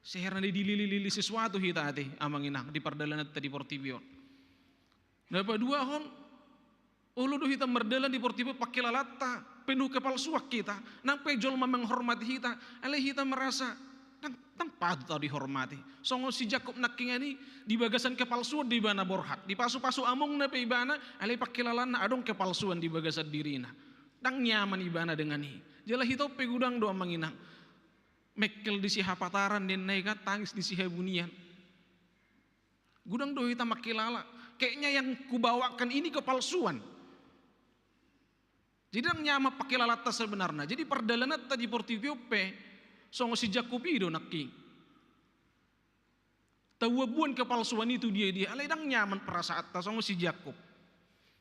Sai heran dilili-lili sesuatu hita ate, amang inang, di pardalananta di portibi on. Na paduahon, olo do hita mardalan di portibi on, pangkilalanta penuh kepalsuan hita, nang pe jolma menghormati hita, alai hita merasa ndang, ndang patut au dihormati. Songon si Jakkob nangkin i, di bagasan kepalsuan do ibana borhat, dipasupasu amongna pe ibana, alai pangkilalanna adong kepalsuan di bagasan dirina. Ndang nyaman ibana dengan i. Jala hita on pe godang do, amang inang. Mengkel di sihabataran ninna i kan, tangis di sihabunian. Godang do hita mangkilala. Kayaknya yang kubawakan ini kepalsuan. Jadi ndang nyaman pangkilalanta sebenarna. Jadi pardalananta di portibi on pe songon si Jakkob i do nangkin. Tabuan-buan kepalsuan i tu dia-dia, alai ndang nyaman perasaanta songon si Jakkob.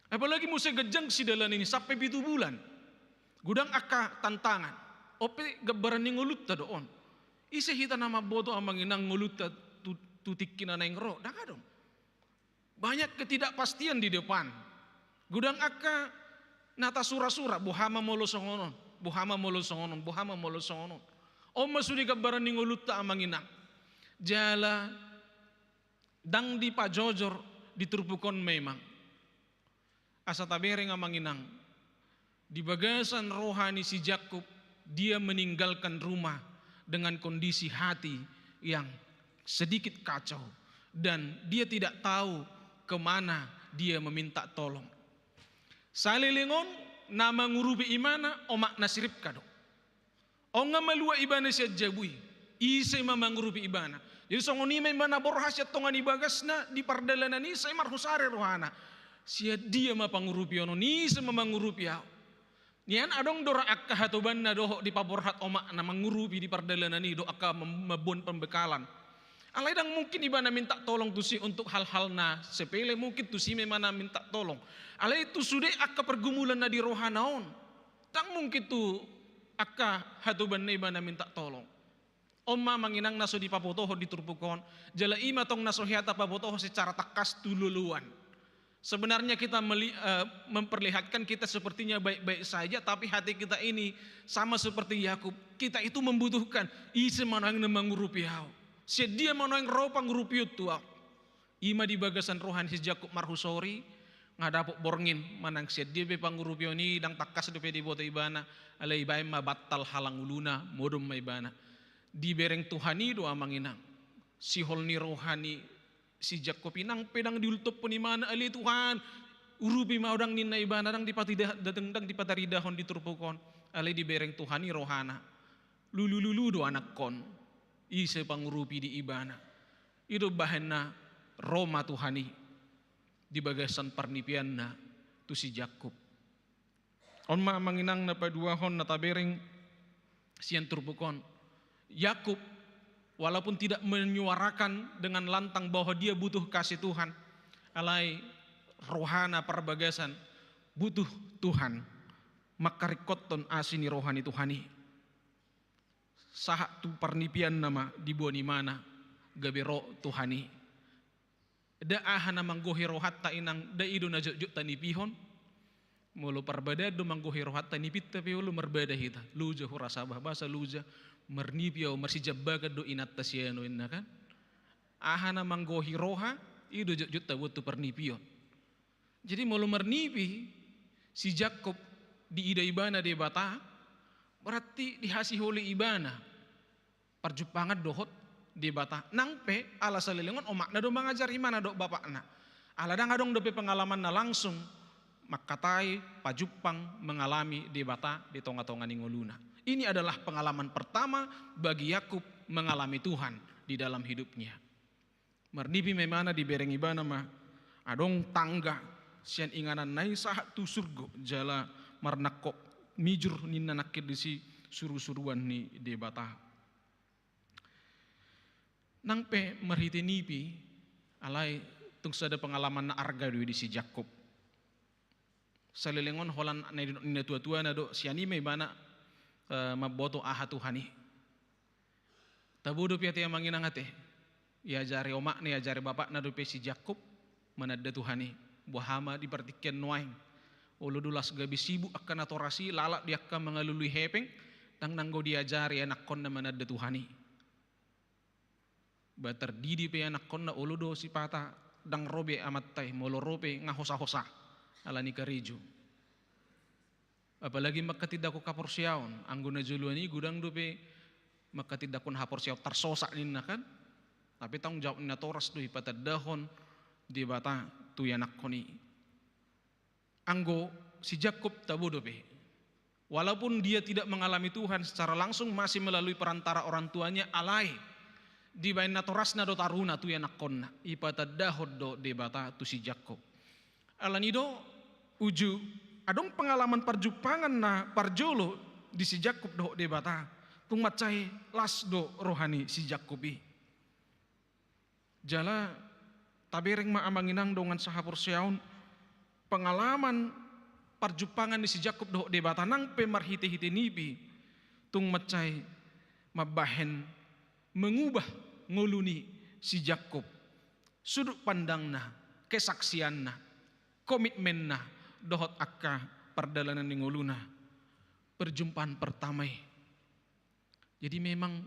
Apalagi muse ganjang sidalanan i sampe pitu bulan. Godang angka tantangan. On pe gambaran ni ngolunta do on. Ise hita na mamboto, amang inang, ngolunta tu, tu tingki na naeng ro? Ndang adong. Banyak ketidakpastian di depan. Godang angka na tasura-sura, boha ma molo songon on, boha ma molo songon on, boha ma molo songon on. On ma sude gambaran ni ngolunta, amang inang. Jala ndang dipajojor di turpuk on memang. Asa tabereng, amang inang, di bagasan roha ni si Jakkob, dia meninggalkan rumah dengan kondisi hati yang sedikit kacau, dan dia tidak tahu ke mana dia meminta tolong. Saleleng on, na mangurupi ibana omakna si Ribka do. On nga malua ibana sian jabu i, ise ma mangurupi ibana. Jadi songon i ma ibana borhat sian tonga ni bagasna di pardalanan i, sai marhusari rohana. Sian dia ma pangurupion on, ise ma mangurupi au? Nian adong do ra angka hatobanna dohot dipaborhat omakna mangurupi di pardalanan i, dohot angka mem-, mamboan pembekalan. Alai ndang mungkin ibana minta tolong tusi untuk hal-hal na sepele, mungkin tusi ma ibana minta tolong. Alai tu sude angka pergumulan na di rohana on, ndang mungkin tu angka hatobanna ibana minta tolong. On ma, amang inang, na so dipabotohon di turpuk on. Jala i ma tong na so hea tapabotohon secara tangkas tu loloan. Sebenarnya kita meli-, eh, memperlihatkan kita sepertinya baik-baik saja, tapi hati kita ini sama seperti Yakub. Kita itu membutuhkan, ise ma nuaeng na mangurupi au? Sian dia ma nuaeng ro pangurupion tu au? I ma di bagasan roha ni si Jakkob marhusori, nga dapot borngin manang sian dia pe pangurupion i, ndang tangkas dope diboto ibana, alai dibaen ma bantal halang uluna, modom ma ibana. Dibereng Tuhan i do, amang inang, sihol ni roha ni si Jakkob i. Nang pe ndang diultophon ibana, ale Tuhan, urupi ma au, ndang ninna ibana, ndang dipatida-, ndang dipataridahon di turpuk on. Alai dibereng Tuhan i rohana. Lulululu do anakkon, ise pangurupi di ibana? I do bahenna ro ma Tuhan i di bagasan parnipianna tu si Jakkob. On ma, amang inang, na paduahon na tabereng sian turpuk on. Yakub, walaupun tidak menyuarakan dengan lantang bahwa dia butuh kasih Tuhan, alai rohana parbagasan butuh Tuhan, mangkaringkothon asi ni roha ni Tuhan i. Sahat tu parnipianna ma diboan ibana gabe ro Tuhan i. Nda aha na manggohi rohanta, inang, nda i do na jotjot tanipihon. Molo parbadaan do manggohi rohanta, nipinta pe olo marbada hita. Loja hurasa bah, bahasa loja, marnipi au, marsijambagan do inanta sian on, inna kan. Aha na manggohi roha, i do jotjot taboan tu parnipion. Jadi molo marnipi si Jakkob diida ibana Debata, berarti dihasiholi ibana parjumpangan dohot Debata. Nang pe ala saleleng on omakna do mangajari ibana dohot bapakna. Ala ndang adong dope pengalamanna langsung mangkatai, pajumpang, mengalami Debata di tonga-tonga ni ngoluna. Ini adalah pengalaman pertama bagi Yakub mengalami Tuhan di dalam hidupnya. Marnipi ma ibana, dibereng ibana ma adong tangga sian ingananna i sahat tu surgo, jala marnangkok mijur ninna nangkin disi suru-suruan ni Debata. Nang pe marhite nipi, alai tung sada pengalaman na arga do i di si Jakkob. Saleleng on holan na nidok ni natua-tuana do, sian i ma ibana, eh, mamboto aha Tuhan i. Tabo dope ate amang inang ate, iajari omakna, iajari bapakna dope si Jakkob mananda Tuhan i. Boha ma di partingkian nuaeng, olo do las gabe sibuk angka natoras i, lalap di angka mangalului hepeng, ndang nanggo diajari anakkonna mananda Tuhan i. Ba tardidi pe anakkonna, olo do sipata ndang ro be amanta i, molo ro pe nga hosa-hosa ala ni karejo. Apalagi mangkatindangkon haporseaon, anggo na joloan i godang dope mangkatindangkon haporseaon, tarsosak ninna kan. Tapi tanggung jawab ni natoras do i patandahon Debata tu ianakkon i. Anggo si Jakkob tabo dope, walaupun dia tidak mengalami Tuhan secara langsung, masih melalui perantara orang tuanya, alai dibaen natorasna do taruna tu ianakkonna, ipatandahon do Debata tu si Jakkob. Alani do uju adong pengalaman parjumpangan na parjolo di si Jakkob dohot Debata, tung mansai las do roha ni si Jakkob i. Jala tabereng ma amang inang dongan sahaporseaon, pengalaman parjumpangan ni si Jakkob dohot Debata nang pe marhite-hite nipi, tung mansai mambahen mengubah ngolu ni si Jakkob, sudut pandangna, kesaksianna, komitmenna dohot angka pardalanan ni ngoluna. Perjumpaan pertama i. Jadi memang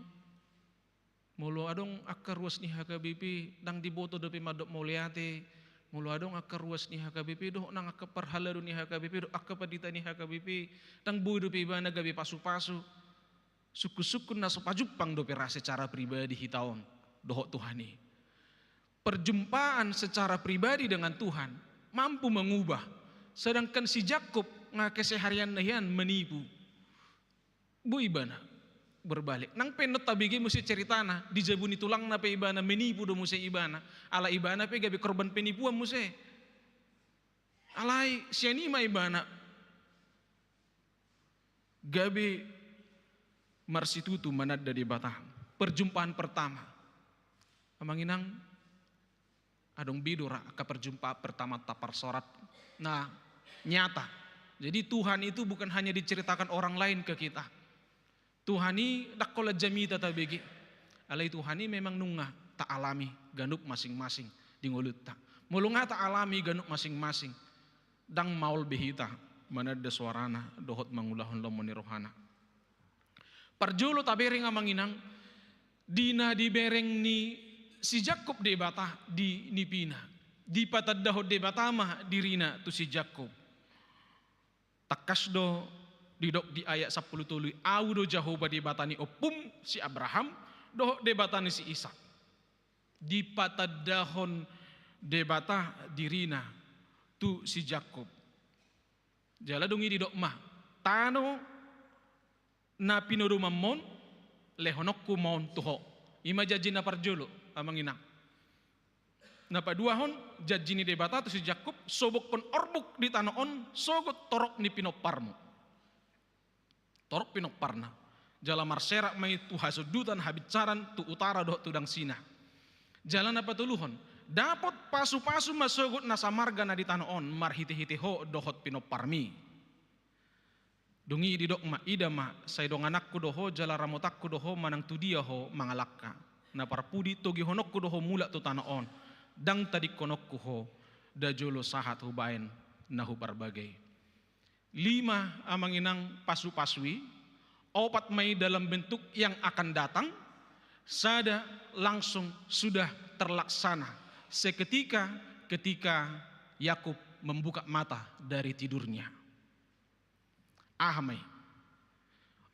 molo adong angka ruas ni H K B P, ndang diboto dope mandok mauliate. Molo adong angka ruas ni H K B P dohot nang angka parhalado ni H K B P dohot angka pandita ni H K B P, ndang boi dope ibana gabe pasu-pasu. Sungkun-sungkun na so pajumpang dope ra secara pribadi hita on dohot Tuhan i. Perjumpaan secara pribadi dengan Tuhan mampu mengubah, sedangkan si Jakkob nga keseharianna hian menipu. Boi ibana berbalik. Nang pe annon tabege muse ceritana, di jabu ni tulangna pe ibana menipu do muse ibana. Ala ibana pe gabe korban penipuan muse. Alai sian i ma ibana gabe marsitutu mananda Debata. Perjumpaan pertama. Amang inang, adong be do ra angka perjumpaan pertama taparsorat na nyata. Jadi Tuhan itu bukan hanya diceritakan orang lain ke kita. Tuhan i ndang holan jamita tabege. Alai Tuhan i memang nunga taalami ganup masing-masing di ngolunta. Molo nga taalami ganup masing-masing, ndang maol be hita mananda soarana dohot mangulahon lomo ni rohana. Parjolo tabereng amang inang, di na dibereng ni si Jakkob Debata di nipina, dipatandahon Debata ma dirina tu si Jakkob. Tangkas do didok di ayat sampulu tolu i, Au do Jahowa Debata ni ompum si Abraham dohot Debata ni si Isak. Dipatandahon Debata dirina tu si Jakkob. Jala dung i didok ma, tano na pinodomanmon lehononku ma on tu ho. I ma janji na parjolo, amang inang. Na paduahon, janji ni Debata tu si Jakkob, sobokkon orbuk di tano on sogot torop ni pinomparmu. Torop pinomparna. Jala marserak ma i tu hasundutan habinsaran, tu utara dohot tu dangsina. Jala na patoluhon, dapot pasu-pasu ma sogot na samarga na di tano on marhite-hite ho dohot pinomparmi. Dung i didok ma, ida ma, sai dongananku do ho jala ramotanku do ho manang tu dia ho mangalangka. Na parpudi togihononku do ho mulak tu tano on, ndang tadingkononku ho, nda jolo sahat hubaen na huparbagei. Lima amang inang pasu-pasu i, opat ma i dalam bentuk yang akan datang, sada langsung sudah terlaksana seketika ketika Yakub membuka mata dari tidurnya. Aha ma i?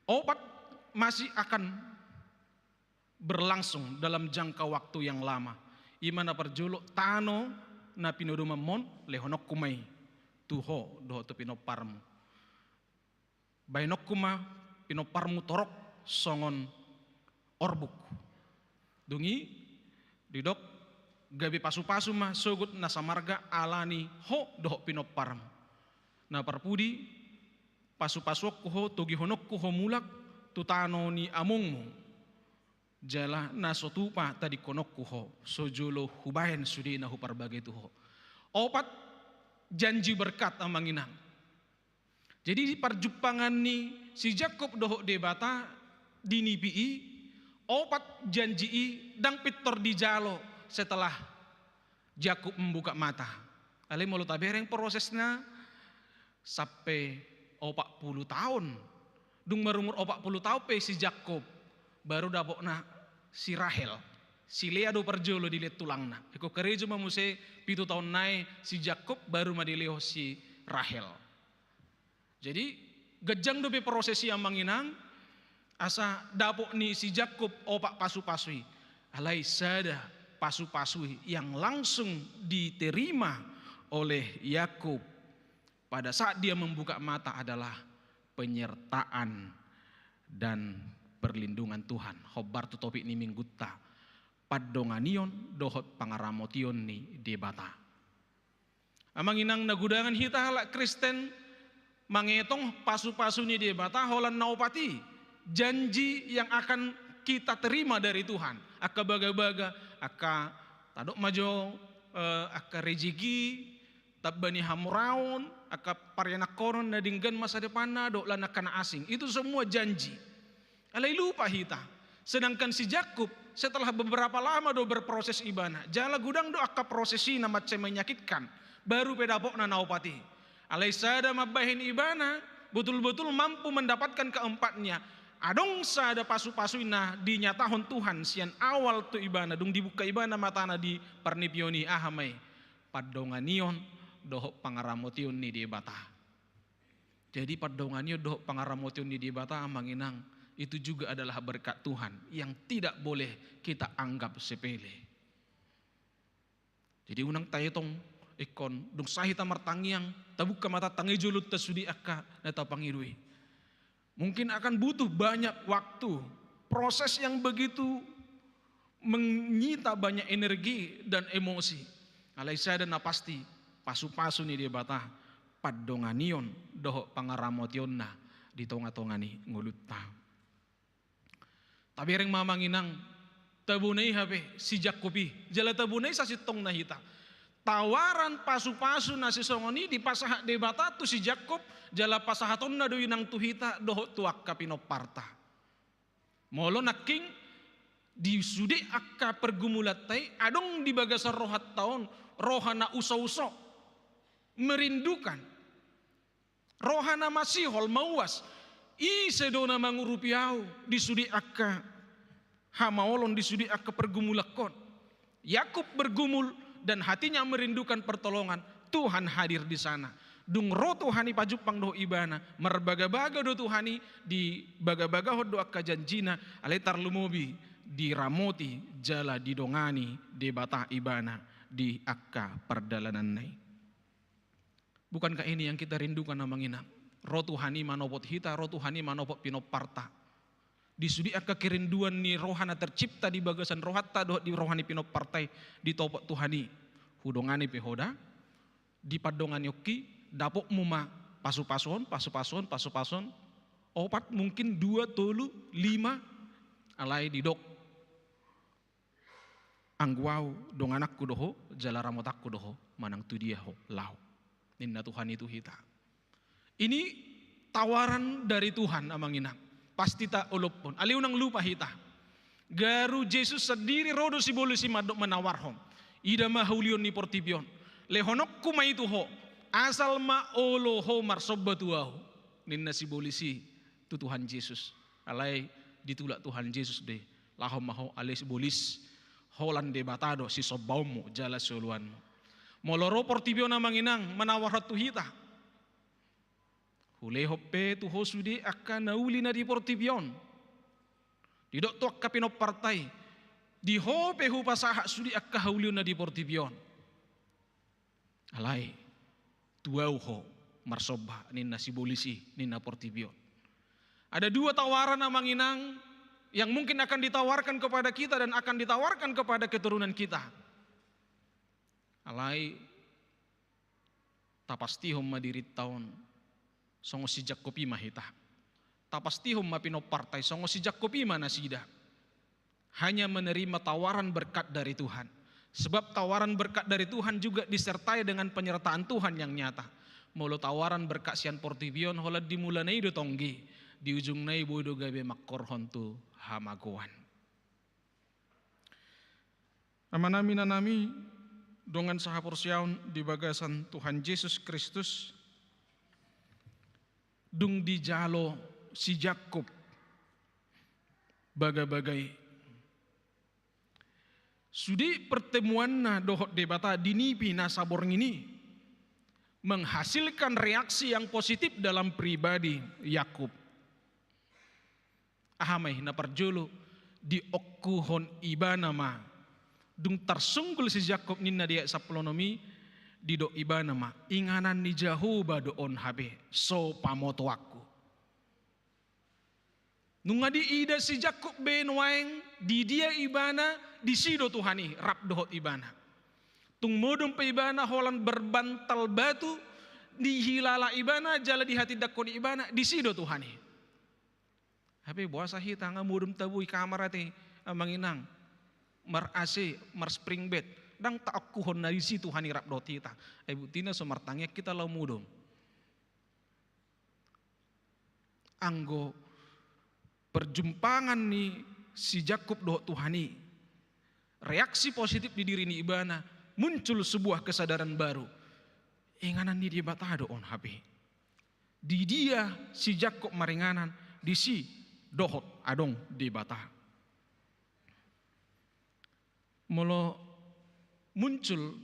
Opat masih akan berlangsung dalam jangka waktu yang lama. I ma na parjolo, tano na pinodomanmon lehononku ma i. tu ho dohot tu pinomparmu. Baenonku ma pinomparmu torop songon orbuk. Dung i didok, gabe pasupasu ma sogot na samarga ala ni ho dohot pinomparmu. Na parpudi, pasupasuonku ho, togihononku ho mulak tu tano ni amongmu. Jala na so tupa tadingkononku ho, so jolo hubaen sude na huparbage tu ho. Opat janji berkat, amang inang. Jadi, di parjumpangan ni si Jakkob dohot Debata di nipi i, opat janji i ndang pintor dijalo setelah Jakkob membuka mata. Alai molo tabereng prosesna sampe opat pulu taon. Dung marumur opat pulu taon pe si Jakkob, baru dapotna si Rahel. Si Lea do parjolo dilehon tulangna. Ingkon karejo ma muse pitu taon nai si Jakkob, baru ma dilehon si Rahel. Jadi, ganjang dope proses i, amang inang, asa dapot ni si Jakkob opat pasupasu i. Alai sada pasupasu i yang langsung diterima oleh Yakub pada saat dia membuka mata adalah penyertaan dan perlindungan Tuhan. Hombar tu topik ni minggunta, pandonganion dohot pangaramotion ni Debata. Amang inang, na gudangan hita halak Kristen mangetong pasupasu ni Debata holan na opat i, janji yang akan kita terima dari Tuhan. Angka bagabaga, angka, tadok ma jo, eh, angka rejeki, tamba ni hamoraon, angka parianakhonon na denggan masa depanna, dohot lan angka na asing. Itu semua janji. Alai lupa hita. Sedangkan si Jakkob, setelah beberapa lama do berproses ibana, jala godang do angka proses i na mansai menyakitkan, baru pe dapotna na opat i. Alai sada mambahen ibana, betul-betul mampu mendapatkan keempatnya. Adong sada pasupasu i na dinyatahon Tuhan sian awal tu ibana, dung dibuka ibana matana di parnipion i, aha ma i? Pandonganion dohot pangaramotion ni Debata. Jadi, pandonganion dohot pangaramotion ni Debata, amang inang, itu juga adalah berkat Tuhan yang tidak boleh kita anggap sepele. Jadi, unang taetong ingkon, dung sae hita martangiang, tabuka mata, tangi jolonta sude angka na tapangido i. Mungkin akan butuh banyak waktu, proses yang begitu menyita banyak energi dan emosi. Alai sada na pasti, pasupasu ni Debata, pandonganion dohot pangaramotionna di tonga-tonga ni ngolunta. Tabereng ma, amang inang, tabona i hape si Jakkob i, jala tabona i sasintongna hita. Tawaran pasupasu na sisongon i dipasahat Debata tu si Jakkob, jala pasahatonna do i nang tu hita dohot tu angka pinomparta. Molo nangkin di sude angka pergumulanta i, adong di bagasan rohanta on roha na uso-uso, merindukan, roha na masihol, mauas. Ise do na mangurupi ahu di sude angka hamaolon, di sude angka pergumulangkon? Yakub bergumul dan hatinya merindukan pertolongan. Tuhan hadir di sana. Dung ro Tuhan i pajumpang dohot ibana, marbaga-baga do Tuhan i, dibagabagahon do angka janjina, alai tarlumobi diramoti jala didongani Debata ibana di angka pardalananna i. Bukankah ini yang kita rindukan, amang inang? Ro Tuhan i manopot hita, ro Tuhan i manopot pinomparta. Di sude angka kerinduan ni roha na tercipta di bagasan rohanta dohot di roha ni pinomparta i, ditopot Tuhan i. Hudongani pe ho da, di pandonganionki, dapotmu ma pasupasu on, pasupasu on, pasupasu on, opat, mungkin dua, tolu, lima, alai didok, anggo ahu dongananku do ho, jala ramotanku do ho, manang tu dia ho laho, ninna Tuhan i tu hita. Ini tawaran dari Tuhan, amang inang. Pasti taolophon. Alai unang lupa hita, garu Jesus sandiri ro do sibolis i mandok, manawarhon, ida ma haulion ni portibi on. Lehononku ma i tu ho, asal ma olo ho marsomba tu ahu, ninna sibolis i tu Tuhan Jesus. Alai ditulak Tuhan Jesus do i, laho ma ho, ale sibolis, holan Debata do sisombaonmu jala sioloanmu. Molo ro portibi on, amang inang, manawarhon tu hita, hulehon pe tu ho sude angka na uli na di portibi on. Didok tu angka pinomparta i, di ho pe hupasahat sude angka haulion na di portibi on. Alai Duau ho marsomba, ninna sibolis i, ninna portibi on. Ada dua tawaran, Amang Inang, yang mungkin akan ditawarkan kepada kita dan akan ditawarkan kepada keturunan kita. Alai, tapastihon ma dirinta on, songon si Jakkob i ma hita. Tapastihon ma pinomparta i, songon si Jakkob i ma nasida. Hanya menerima tawaran berkat dari Tuhan. Sebab tawaran berkat dari Tuhan juga disertai dengan penyertaan Tuhan yang nyata. Molo tawaran berkat sian portibi on, holan di mulana i do tonggi, di ujungna i boi do gabe mangkorhon tu hamagoan. Amanami, inanami, dongan sahaporseaon di bagasan Tuhan Jesus Kristus, dung dijalo si Jakkob bagabaga i, sude pertemuanna dohot Debata di nipi na saborngin i menghasilkan reaksi yang positif dalam pribadi Yakub. Aha ma i? Na parjolo, diongkuhon ibana ma. Dung tarsunggul si Jakkob, ninna di ayat sampulu onom i, didok ibana ma, inganan ni Jahowa do on hape, so pamotoanku. Nunga diida si Jakkob be nuaeng, di dia ibana, disi do Tuhan i rap dohot ibana. Tung modom pe ibana holan berbantal batu, dihilala ibana jala dihatindangkon ibana, disi do Tuhan i. Hape boasa hita nga modom tabo i kamar ate, Amang Inang, mar A C, mar spring bed, ndang taongkuhon na disi Tuhan i rap dohot hita. Ai buktina so martangiang hita laho modom. Anggo perjumpangan ni si Jakkob dohot Tuhan i, reaksi positif di diri ni ibana, muncul sebuah kesadaran baru. Inganan ni Debata do on hape. Di dia si Jakkob maringanan, disi dohot adong Debata. Molo muncul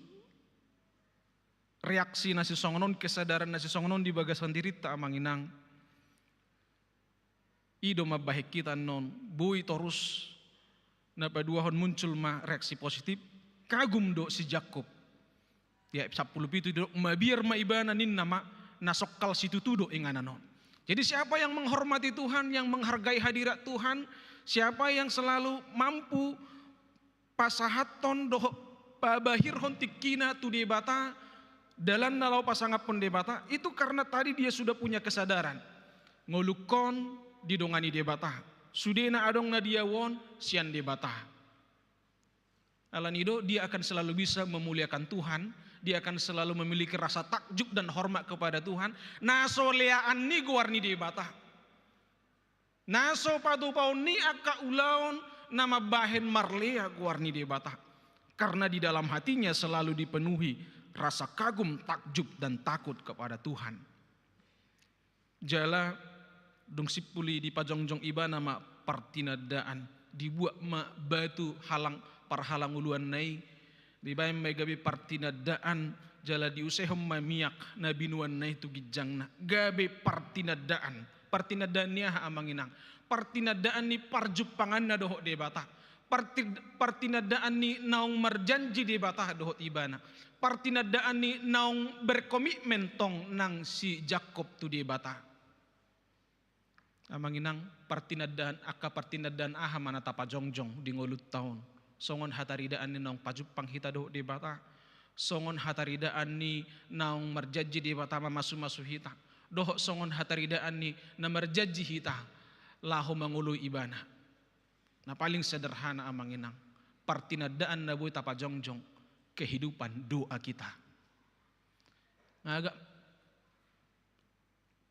reaksi na sisongon on, kesadaran na sisongon on di bagasan dirinta, Amang Inang, i do mambahen hita annon, boi torus na paduahon muncul ma reaksi positif, kagum do si Jakkob. Di ayat sampulu pitu didok, mabiar ma ibana, ninna ma, na songkal situtu do inganan on. Jadi siapa yang menghormati Tuhan, yang menghargai hadirat Tuhan, siapa yang selalu mampu pasahathon dohot pabahirhon tingkina tu Debata, dalanna laho pasangaphon Debata, itu karena tadi dia sudah punya kesadaran. Ngolungkon didongani Debata. Sudena adong na diaohon sian Debata. Alani do, dia akan selalu bisa memuliakan Tuhan, dia akan selalu memiliki rasa takjub dan hormat kepada Tuhan, na so leaan ni goar ni Debata. Na so patupaon ni angka ulaon na mambahen marlea goar ni Debata. Karena di dalam hatinya selalu dipenuhi rasa kagum, takjub, dan takut kepada Tuhan. Jala dung simpul i dipajongjong ibana ma partinandaan, dibuat ma batu halang parhalangoluanna i, dibaen ma i gabe partinandaan, jala diusehon ma miak na binuanna i tu ginjangna, gabe partinandaan. Partinandaan ni aha, Amang Inang? Partinandaan ni parjumpanganna dohot Debata. Parti-, partinandaan ni naung marjanji Debata dohot ibana. Partinandaan ni naung berkomitmen tong nang si Jakkob tu Debata. Amang Inang, partinandaan, angka partinandaan aha ma na tapajongjong di ngolunta on? Songon hataridaan ni naung pajumpang hita dohot Debata, songon hataridaan ni naung marjanji Debata mamasumasu hita, dohot songon hataridaan ni na marjanji hita laho mangoloi Ibana. Na paling sederhana, Amang Inang, partinandaan na boi tapajongjong, kehidupan doa kita. Nga agak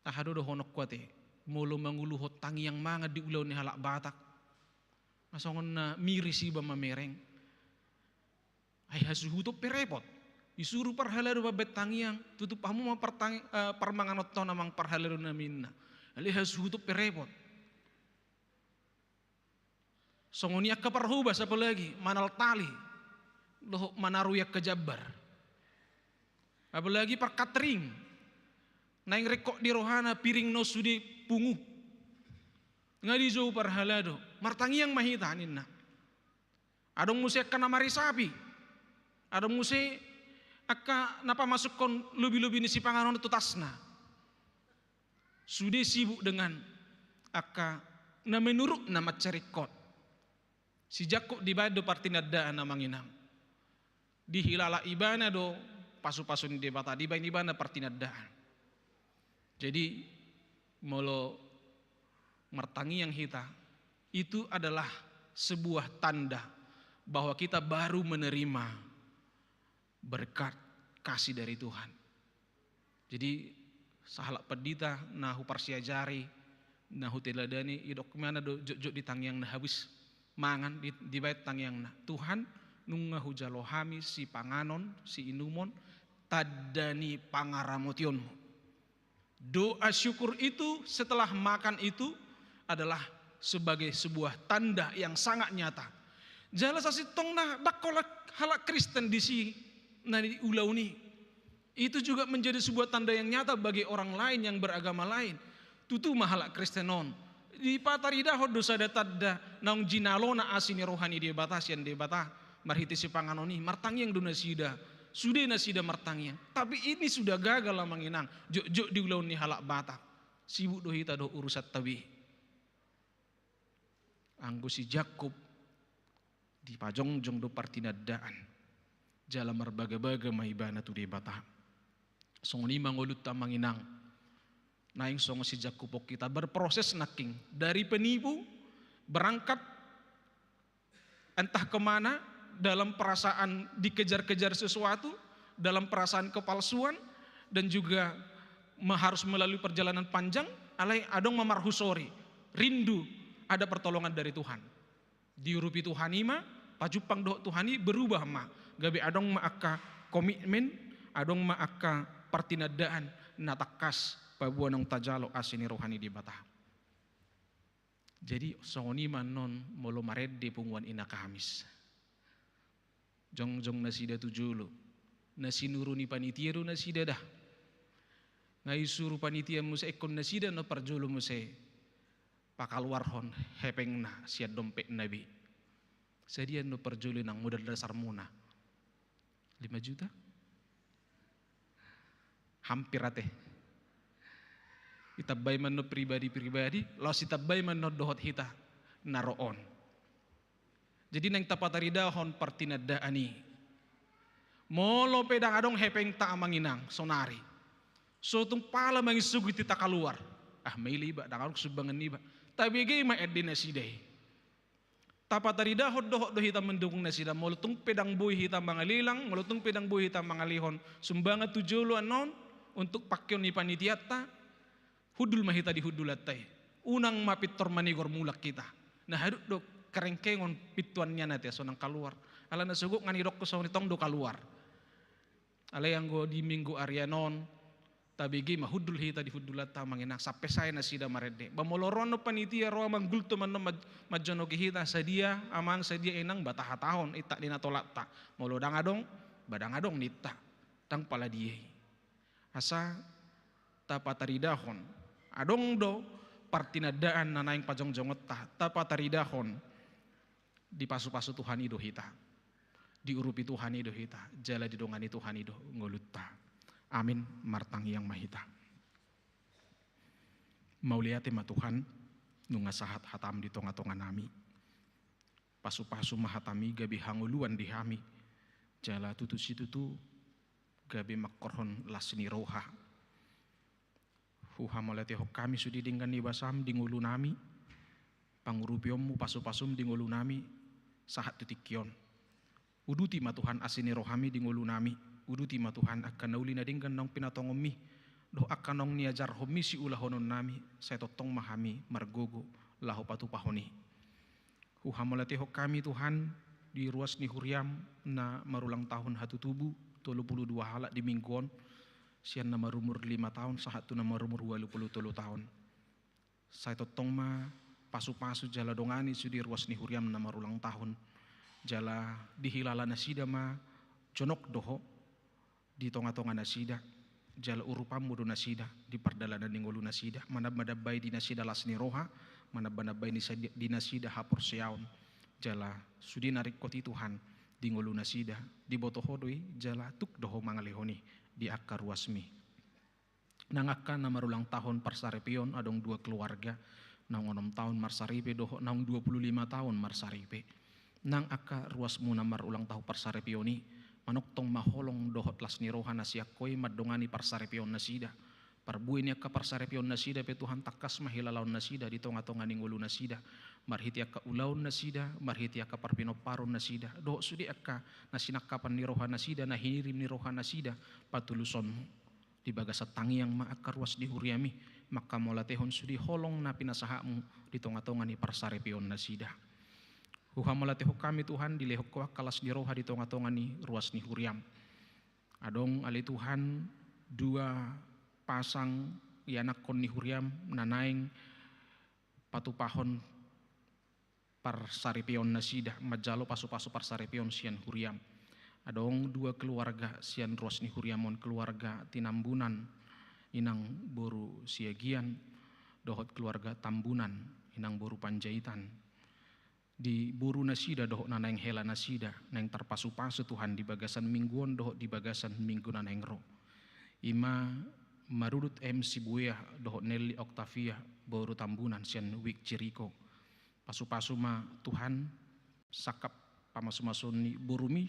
aha do dohononku ate, molo manguluhon tangiang mangan di ulaon ni halak Batak, nga songon na miris iba mamereng. Ai hasuhuton pe repot. Disuru parhalado mambaen tangiang, tutup hamu ma partang-, eh, parmanganonta on, amang parhalado nami, ninna. Alai hasuhuton pe repot. Songon i angka parhobas, apalagi manaltali dohot manarui angka jambar. Apalagi parkatering, naeng ringkot di rohana piring na sude pungu. Nga dijou parhalado, martangiang ma hita, ninna. Adong muse angka na marisapi, adong muse angka na pamasukhon lobi-lobi ni sipanganon tu tasna. Sude sibuk dengan angka na menurutna mansai ringkot. Si Jakkob dibaen do partinandaan, amang inang. Dihilala ibana do pasu-pasu ni Debata, dibaen ibana partinandaan. Jadi, molo martangiang hita, itu adalah sebuah tanda bahwa kita baru menerima berkat kasih dari Tuhan. Jadi, sahalak pandita na huparsiajari, na huteladani, didok ibana do jotjot di tangiangna habis mangan, di, dibaen tangiangna: Tuhan, nunga hujalo hami sipanganon, siinumon, tanda ni pangaramotionmu. Doa syukur itu setelah makan itu adalah sebagai sebuah tanda yang sangat nyata. Jala sasintongna ndang holan halak Kristen disi na niulahon i. Itu juga menjadi sebuah tanda yang nyata bagi orang lain yang beragama lain. Tutu ma halak Kristen on dipataridahon do sada tanda naung jinalona asi ni roha ni Debata sian Debata marhite sipanganon i, martangiang do nasida. Sude nasida martangiang. Tapi ini sudah gagal, amang inang, jotjot di ulaon ni halak Batak. Sibuk do hita dohot urusanta be. Anggo si Jakkob dipajongjong do partinandaan, jala marbagabaga ma ibana tu Debata. Songon i ma ngolunta, amang inang. Naeng songon si Jakkob on hita berproses nangkin, dari penipu, berangkat entah kemana, dalam perasaan dikejar-kejar sesuatu, dalam perasaan kepalsuan, dan juga me-, harus melalui perjalanan panjang, alai adong ma marhusori, rindu ada pertolongan dari Tuhan. Diurupi Tuhan i ma, pajumpang dohot Tuhan i, berubah ma, gabe adong ma angka komitmen, adong ma angka partinandaan na tangkas paboa naung tajalo asi ni roha ni Debata. Jadi, songon i ma annon molo marende punguan Ina Kamis. Jongjong nasida tu jolo. Na sinuru ni panitia do nasida da. Nga isuru panitia muse, ingkon nasida annon parjolo muse pakaluarhon hepengna sian dompetna be. Sadia annon parjolo, inang, modal dasarmuna? Lima juta? Hampir ate. Itambai ma annon pribadi-pribadi, laos itambai ma annon dohot hita na ro on. Jadi naeng tapataridahon partinandaan i. Molo pe ndang adong hepengta, amang inang, sonari, so tung pala mangisogot hita kaluar. Ah, maila iba, ndang adong sumbangan niba. Tabege ma ende nasida i. Tapataridahon dohot do hita mendukung nasida, molo tung pe ndang boi hita mangalelang, molo tung pe ndang boi hita mangalehon sumbangan tu jolo annon untuk pakeon ni panitianta, hundul ma hita di hundulanta i. Unang ma pintor manigor mulak hita. Na hadut do kerengkengon pintuan nian ate, so unang kaluar. Alana sogot nga nidok songon i, tong do kaluar. Alai anggo di minggu arian on, tabege ma, hundul hita di hundulanta, amang inang, sampe sae nasida marende. Ba molo ro annon panitia, ro manggultom annon maj-, manjonoki hita, sadia amang, sadia inang, ba tahatahon inta di na tolapta. Molo ndang adong, ba ndang adong ninta. Ndang pala dia i. Asa tapataridahon. Adong do partinandaan na naeng pajongjongonta, tapataridahon. Dipasupasu Tuhan i do hita, diurupi Tuhan i do hita, jala didongani Tuhan i do ngolunta. Amin. Martangiang ma hita. Mauliate ma Tuhan, nunga sahat hatam di tongatonganami. Pasupasu ma hatam i gabe hangoluan di hami, jala tutu situtu gabe mangkorhon las ni roha. Huhamauliatehon hami sude denggan ni basam di ngolunami, pangurupionmu, pasupasum di ngolunami, sahat tu tingki on. Uduti ma Tuhan asi ni rohami di ngolunami, uduti ma Tuhan angka na uli na denggan naung pinatongonmi, dohot angka naung niajarhonmi siulahononnami, sai tongtong ma hami margogo laho patupahon i. Huhamauliatehon hami Tuhan, di ruas ni huriam na marulang tahun hatutubu, tolu pulu dua halak di minggu on, sian na marumur lima taon sahat tu na marumur ualu pulu tolu taon. Sai tongtong ma pasupasu jala dongani sude ruas ni huriam na marulang tahun. Jala dihilala nasida ma jonok do Ho di tongatonga nasida, jala urupanmu do nasida di pardalanan ni ngolu nasida, manambanambai di nasida las ni roha, manambanambai di sadi-, di nasida haporseaon, jala sude na ringkot i Tuhan, di ngolunasida, diboto Ho do i jala tuk do Ho mangalehon i di angka ruasmi. Nang angka na marulang tahun parsaripeon, adong dua keluarga, naung onom tahun marsaripe dohot naung dua puluh lima tahun marsaripe. Nang angka ruasmu na marulang tahun parsaripeon i, manongtong ma holong dohot las ni roha na sian Ho i mandongani parsaripeonnasida. Parbue ni angka parsaripeonnasida pe Tuhan, tangkas ma hilalaonnasida di tongatonga ni ngolunasida, marhite angka ulaonnasida, marhite angka parpinomparonnasida, dohot sude angka na sinangkapan ni rohanasida, na hinirim ni rohanasida patulusonmu. Di bagasan tangiang ma angka ruas ni huriami, mangkamauliatehon sude holong na pinasahatmu di tongatonga ni parsaripeonnasida. Huhamauliatehon hami Tuhan, dilehon Ho angka las ni roha di tongatonga ni ruas ni huriam. Adong ale Tuhan, dua pasang ianakhon ni huriam na naeng patupahon parsaripeonnasida, manjalo pasupasu parsaripeon sian huriam. Adong dua keluarga sian ruas ni huriam on, keluarga Tinambunan, inang boru Siagian, dohot keluarga Tambunan, inang boru Panjaitan. Di borunasida dohot na naeng helanasida, naeng tarpasupasu Tuhan di bagasan minggu on dohot di bagasan minggu na naeng ro. I ma Marudut M. Sibuea dohot Nelly Octavia boru Tambunan sian Wijk Jeriko. Pasupasu ma Tuhan sangkap pamasumasuon ni borumi,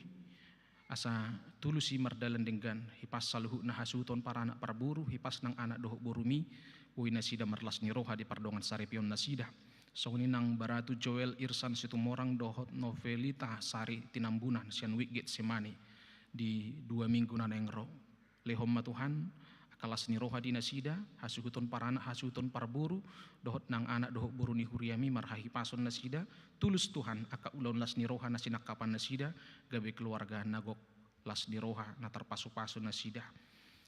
asa tulus i mardalan denggan, hipas saluhutna hasuhuton paranak parboru, hipas nang anak dohot borumi, boi nasida marlas ni roha di pardongan saripeonnasida. Songon i nang baratu Joel Irsan Situmorang dohot Novelita Sari Tinambunan sian Wijk Getsemani di dua minggu na naeng ro. Lehon ma Tuhan angka las ni roha di nasida, hasuhuton paranak, hasuhuton parboru, dohot nang anak dohot boru ni huriami marhahipason nasida, tulus Tuhan angka ulaon las ni roha na sinangkapannasida, gabe keluarga na gok las ni roha na tarpasupasu nasida.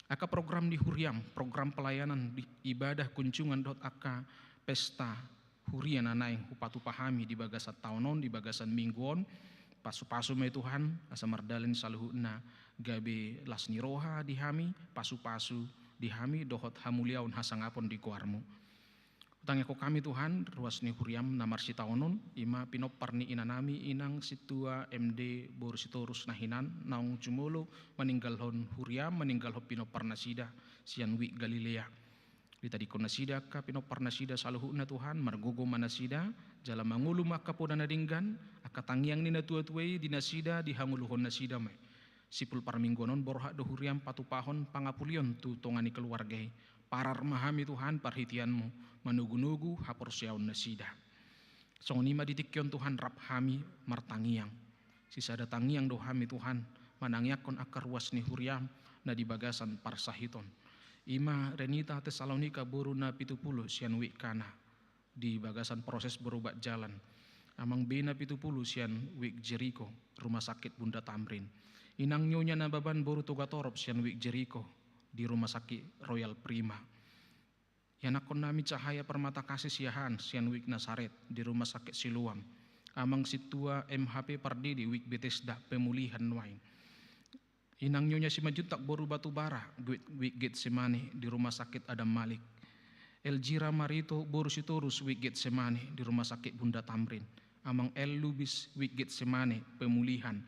Angka program di huriam, program pelayanan di ibadah kunjungan dohot angka pesta huria na naeng hupatupa hami di bagasan taon on, di bagasan minggu on, pasupasu ma i Tuhan, asa mardalan saluhutna gabe las ni roha di hami, pasupasu di hami dohot hamuliaon hasangapon di goarmu. Hutangiangkon hami Tuhan, ruas ni huriam na marsitaonon, i ma pinompar ni inanami inang sintua M D boru Sitorus na hinan, naung jumolo maninggalhon huriam, maninggalhon pinomparnasida sian Wijk Galilea. Ditadingkon nasida angka pinomparnasida saluhutna Tuhan, margogo ma nasida, jala mangolu ma angka poda na denggan, angka tangiang ni natuatua i di nasida, dihangoluhon nasida ma i. Simpul parmingguon on borhat do huriam patupahon pangapulion tu tonga ni keluarga i. Parar ma hami Tuhan parhiteanmu, manogunogu haporseaonnasida. Songon i ma di tingki on Tuhan rap hami martangiang. Sisada tangiang do hami Tuhan, manangiangkon angka ruas ni huriam na di bagasan parsahiton. I ma Renita Tesalonika boru Napitupulu sian Wijk Kana di bagasan proses berobat jalan. Amang B Napitupulu sian Wijk Jeriko, Rumah Sakit Bunda Tamrin. Inang Nyonya Nababan boru Togatorop sian Wijk Jeriko di Rumah Sakit Royal Prima. Ianakhon nami Cahaya Permata Kasih Siahaan sian Wijk Nasaret di Rumah Sakit Siloam. Amang sintua M H P Pardede Wijk Betesda Pemulihan nuaeng. Inang Nyonya Simanjuntak boru Batubara, Wijk, Wijk Getsemani di Rumah Sakit Adam Malik. Elzira Marito boru Sitorus Wijk Getsemani di Rumah Sakit Bunda Tamrin. Amang L Lubis Wijk Getsemani Pemulihan.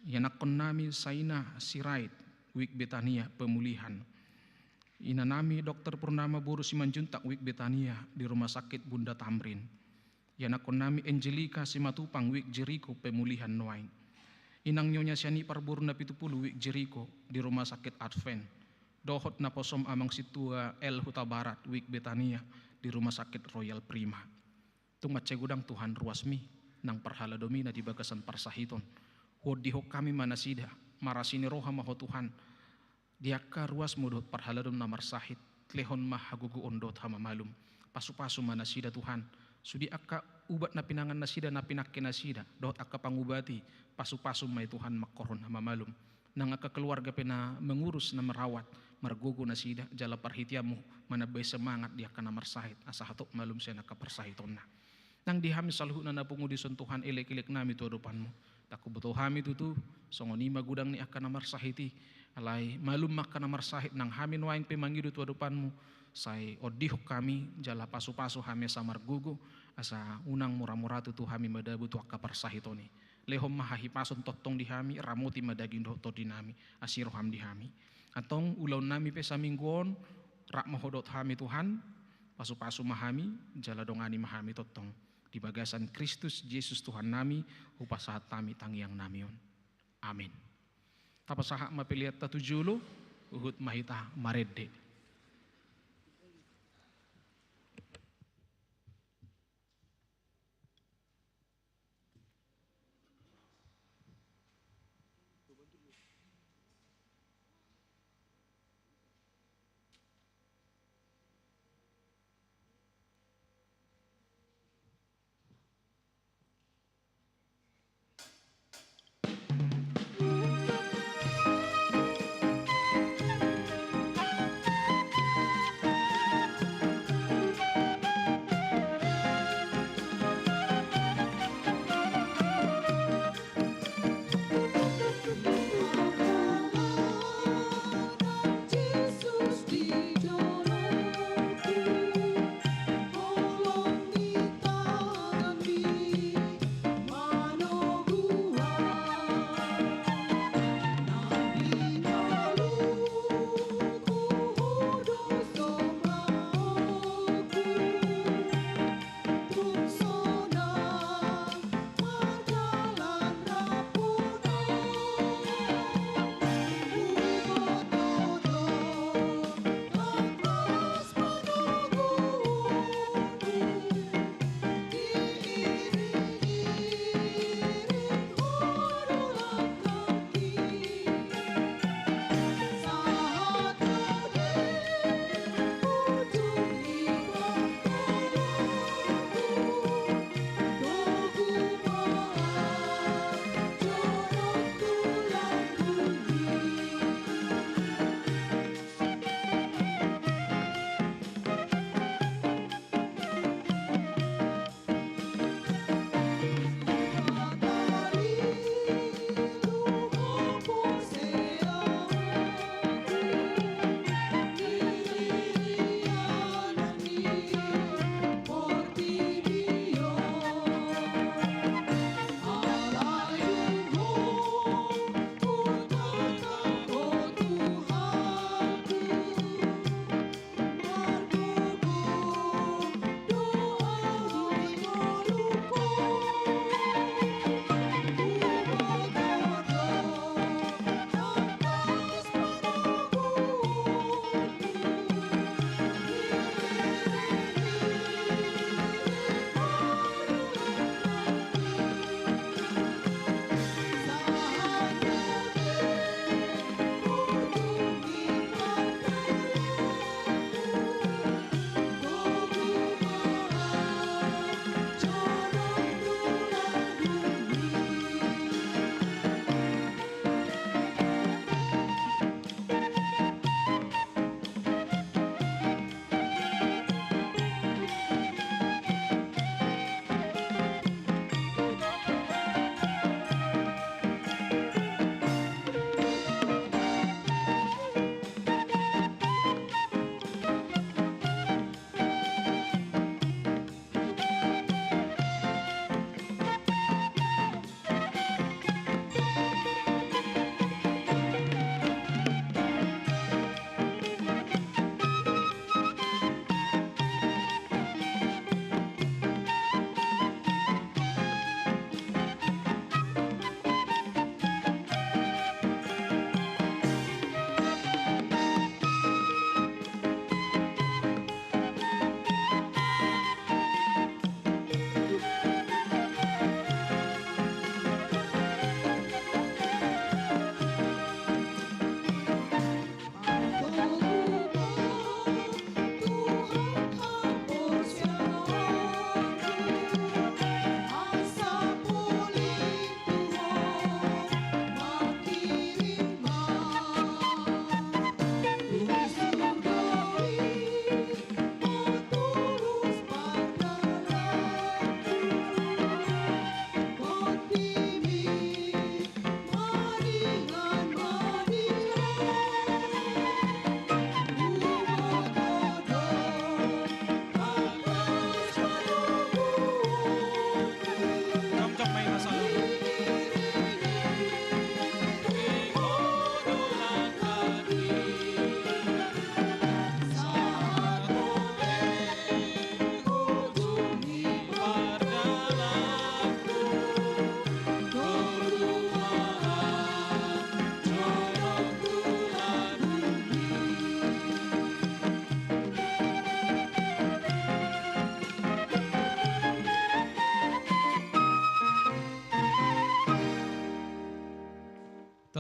Ianakhon nami Saina Sirait Wijk Betania Pemulihan. Inanami Dokter Purnama boru Simanjuntak Wijk Betania di Rumah Sakit Bunda Tamrin. Ianakhon nami Angelika Simatupang Wijk Jeriko Pemulihan nuaeng. Inang Nyonya Sianipar boru Napitupulu Wijk Jeriko di Rumah Sakit Advent. Dohot naposom amang sintua L Hutabarat Wijk Betania di Rumah Sakit Royal Prima. Tung mansai godang Tuhan ruasmi nang parhaladomi na di bagasan parsahiton. Huondihon hami ma nasida, marasi ni roha ma Ho Tuhan. Di angka ruasmu dohot parhaladom na marsahit, lehon ma hagogoon dohot hamamalum. Pasupasu ma nasida Tuhan. Sude angka ubat na pinangannasida, na pinangkenasida, dohot angka pangubati, pasupasu ma i Tuhan mangkorhon hamamalum. Nang angka keluarga pe na mengurus, na merawat, margogo nasida, jala parhiteanmu manambai semangat di angka na marsahit, asa hatop malum sian angka parsahitonna. Nang di hami saluhutna na pungu dison Tuhan, elekelek nami tu adopanmu. Ndang huboto hami tutu, songon i ma godang ni angka na marsahit i. Alai malum ma angka na marsahit, nang hami nuaeng pe mangido tu adopanmu, sai ondihon hami, jala pasupasu hami asa margogo, asa unang muramura tutu hami madabu tu angka parsahiton i. Lehon ma hahipason tongtong di hami, ramoti ma daging dohot tondi nami, asi roham di hami. Antong ulaon nami pe saminggu on, rap ma Ho dohot hami Tuhan, pasupasu ma hami, jala dongani ma hami tongtong. Di bagasan Kristus Jesus Tuhan nami, hupasahat hami tangiang nami on. Amin. Tapasahat ma peleanta tu jolo, huhut ma hita marende.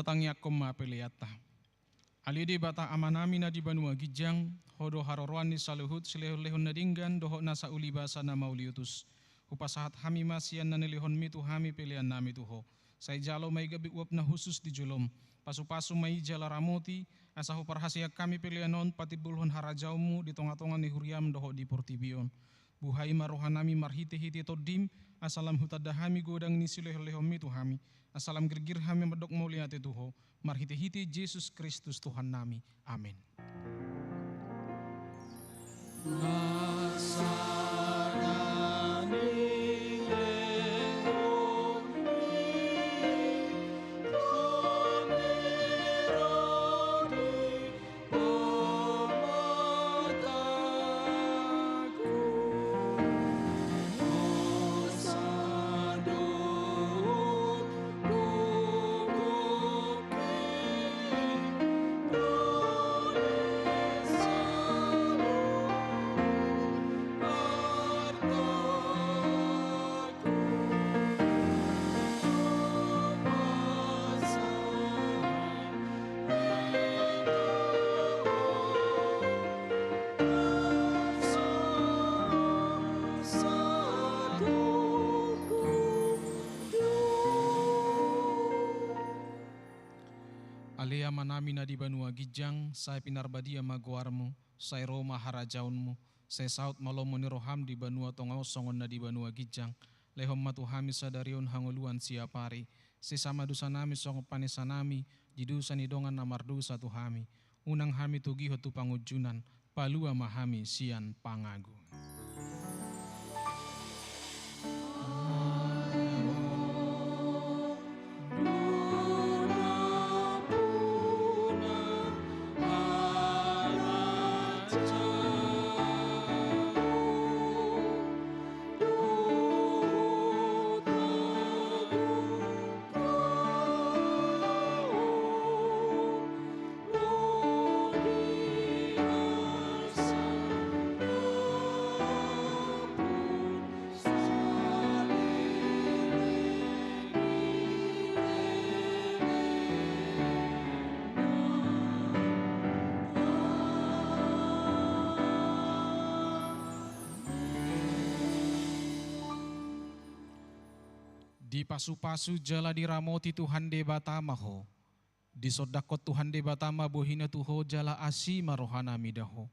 Tangiangkon ma peleanta. Ale Debata Amanami na di banua ginjang, Ho do haroroan ni saluhut silehonlehon na denggan dohot nasa uli basa na mauliutus. Hupasahat hami ma sian na nilehonmi tu hami peleannami tu Ho. Sai jalo ma i gabe uap na hushus di jolom. Pasupasu ma i jala ramoti, asa huparhaseang hami pelean on patimbulhon harajaonmu di tongatonga ni huriam dohot di portibi on. Buhai ma rohanami marhitehite Tondim, asa lam hutanda hami godang ni silehonlehonmi tu hami, asa lam girgir hami mandok mauliate tu Ho, marhitehite Jesus Kristus Tuhannami. Amen. Ale Amanami na di banua ginjang, sai pinarbadia ma goarmu, sai ro ma harajaonmu, sai saut ma lomo ni roham di banua tonga on songon na di banua ginjang. Lehon ma tu hami sadari on hangoluan siapari. Sesa ma dosanami songon panesanami di dosa ni dongan na mardosa tu hami. Unang hami togihon tu pangunjunan, palua ma hami sian pangago. Dipasupasu jala diramoti Tuhan Debata ma ho. Disondangkon Tuhan Debata ma bohina tu ho jala asi ma rohana mida ho.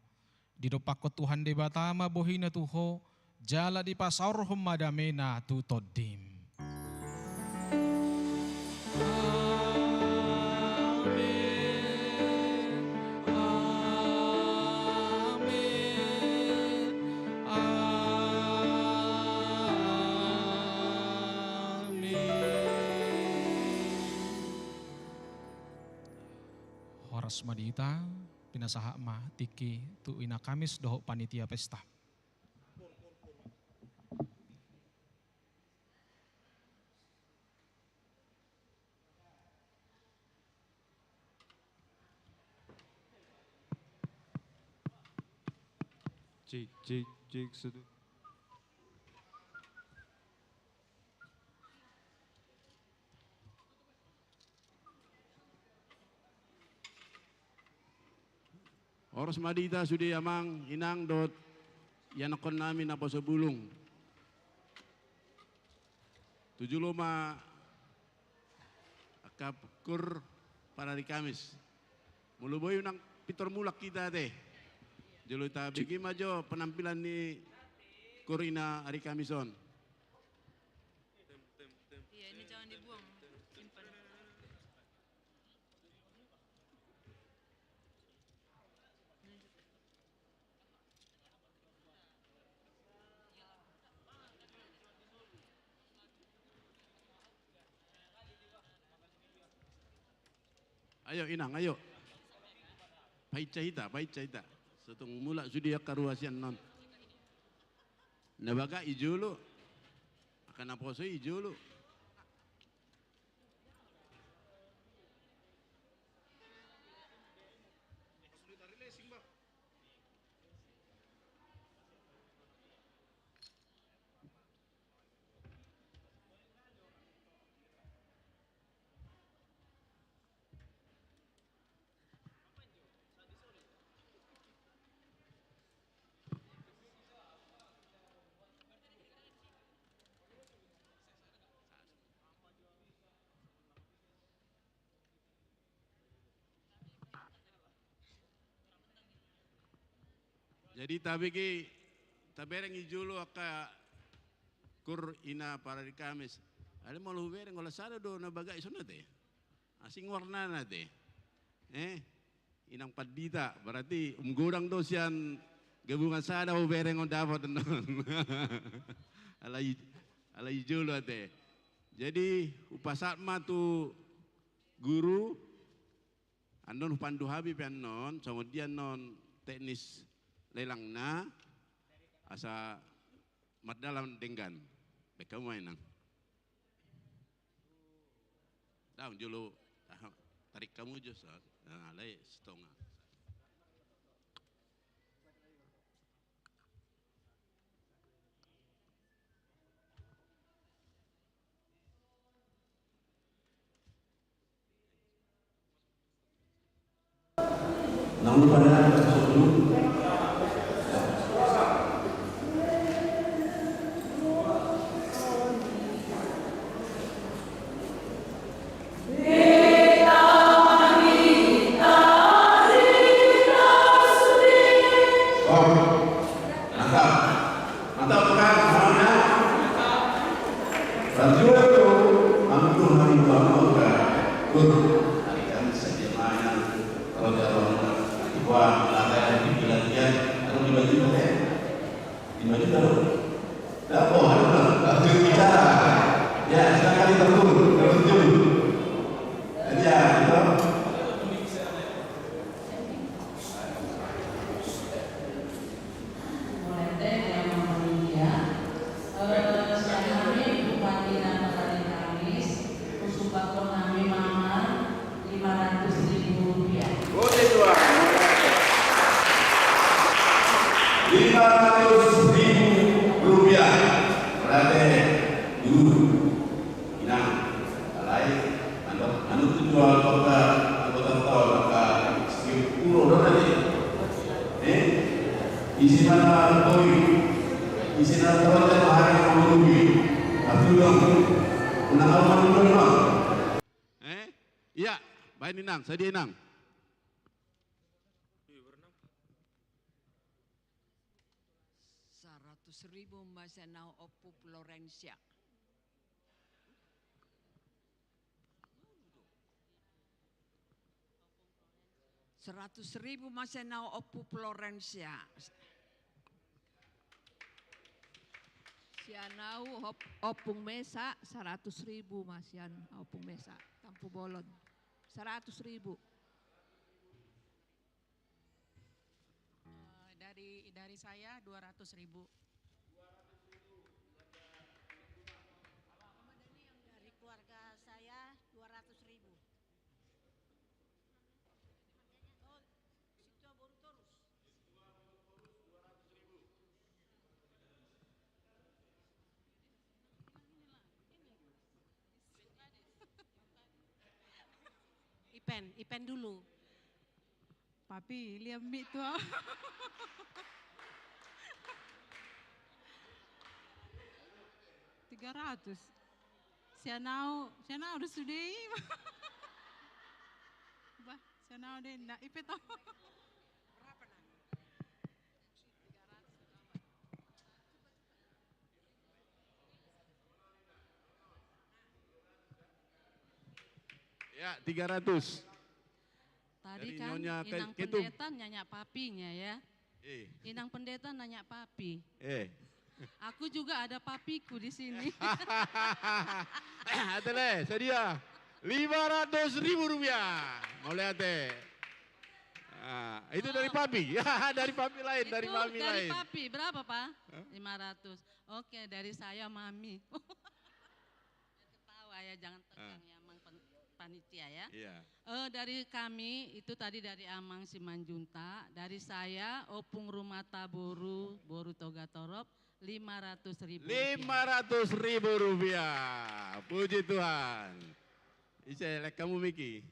Didompakkon Tuhan Debata ma bohina tu ho jala dipasaorhon ma damena tu tondim. Amen. Amen. Amen. Horas ma di hita, pinasahat ma tingki tu ina Kamis dohot panitia pesta. Cek, cek, cek, satu. Horas ma di hita sude amang, inang dohot ianakkonnami naposo bulung. Tu jolo ma angka kur parari Kamis. Molo boi unang pintor mulak hita ate. Jolo tabege ma jo penampilan ni kur ina ari Kamis on. Iya, ini jangan dibuang, simpan. Ayo inang, ayo. Painsa hita, painsa hita. Sotung mulak sude angka ruas i annon. Na bagak i jolo. Angka naposo i jolo. Jadi tabege, tabereng i jolo angka kur ina parari Kamis. Alai molo hubereng, holan sada do na bagak i songon ate. Asing warnana ate. Eh, inang pandita, berarti umgodang do sian gabungan sada hubereng on dapot annon. Alai, alai i jolo ate. Jadi hupasahat ma tu guru, annon hupandu hami pe annon, songon dia annon teknis lelangna, asa mardalan denggan. Baen hamu ma inang. Daong jolo, aha, tarik hamu jo sa, nah, alai sitongah. Nang lupa na, oh, mantap. Mantap, bukan? Namanya? Lanjut, antum hari Jumat, bukan? Tur, hari Kamis saja mainan. Kalau jalan, wah, lantai, latihan, atau di baju, ya? Di baju, taruh. Dapur, harus, harus bicara. Ya, silakan, terus, terus, terus. Ya, itu. Mulai dari yang mau dia, eh, sehari Bupati dan Petani Kamis, husumbangkon hami mangan lima ratus ribu rupiah. Puji Tuhan. Lima ratus ribu rupiah. Berarti dulu. Inang, alai, anu, anu tu jual kota, kota tol, angka sepuluh do tadi. Eh? Isi mana koi? Isi na tol dan hari yang rugi. Tapi ulang. Unang awan dulu, Bang. Eh? Iya, baen inang, sadia inang. Saratus ribu ma sian ahu Ompu Florencia. Saratus ribu ma sian ahu Ompu Florencia. Sian ahu Op-, Ompung Mesa, saratus ribu ma sian Ompung Mesa. Tampubolon. Saratus ribu. Eh, dari, dari saya dua ratus ribu. Dari keluarga saya dua ratus ribu. Oh, Situa Boru Torus. Ipen, Ipen dulu. Papi, lihat mic tuh. Tiga ratus. Sian ahu, sian ahu do sude i. Bah, sian ahu do inna, Ipe tau. Ya, tiga ratus. Tadi dari kan Nyonya Ke-, Inang Ketum. Pendeta nanya papinya ya. Eh. Inang Pendeta nanya papi. Eh. Aku juga ada papiku di sini. Ate le, sadia? Lima ratus ribu rupiah. Mauliate. Ah, itu dari papi. Dari papi lain, dari mami lain. Itu dari papi. Berapa, Pak? Hah? Lima ratus. Oke, dari saya, Mami. Ketawa ya, jangan tegang ya, Mang pen-, panitia ya. Iya. Eh, dari kami, itu tadi dari Amang Simanjuntak, dari saya, Opung Rumata Boru, Boru Togatorop, lima ratus ribu rupiah. Lima ratus ribu rupiah. Puji Tuhan. Ise, lek hamu miki.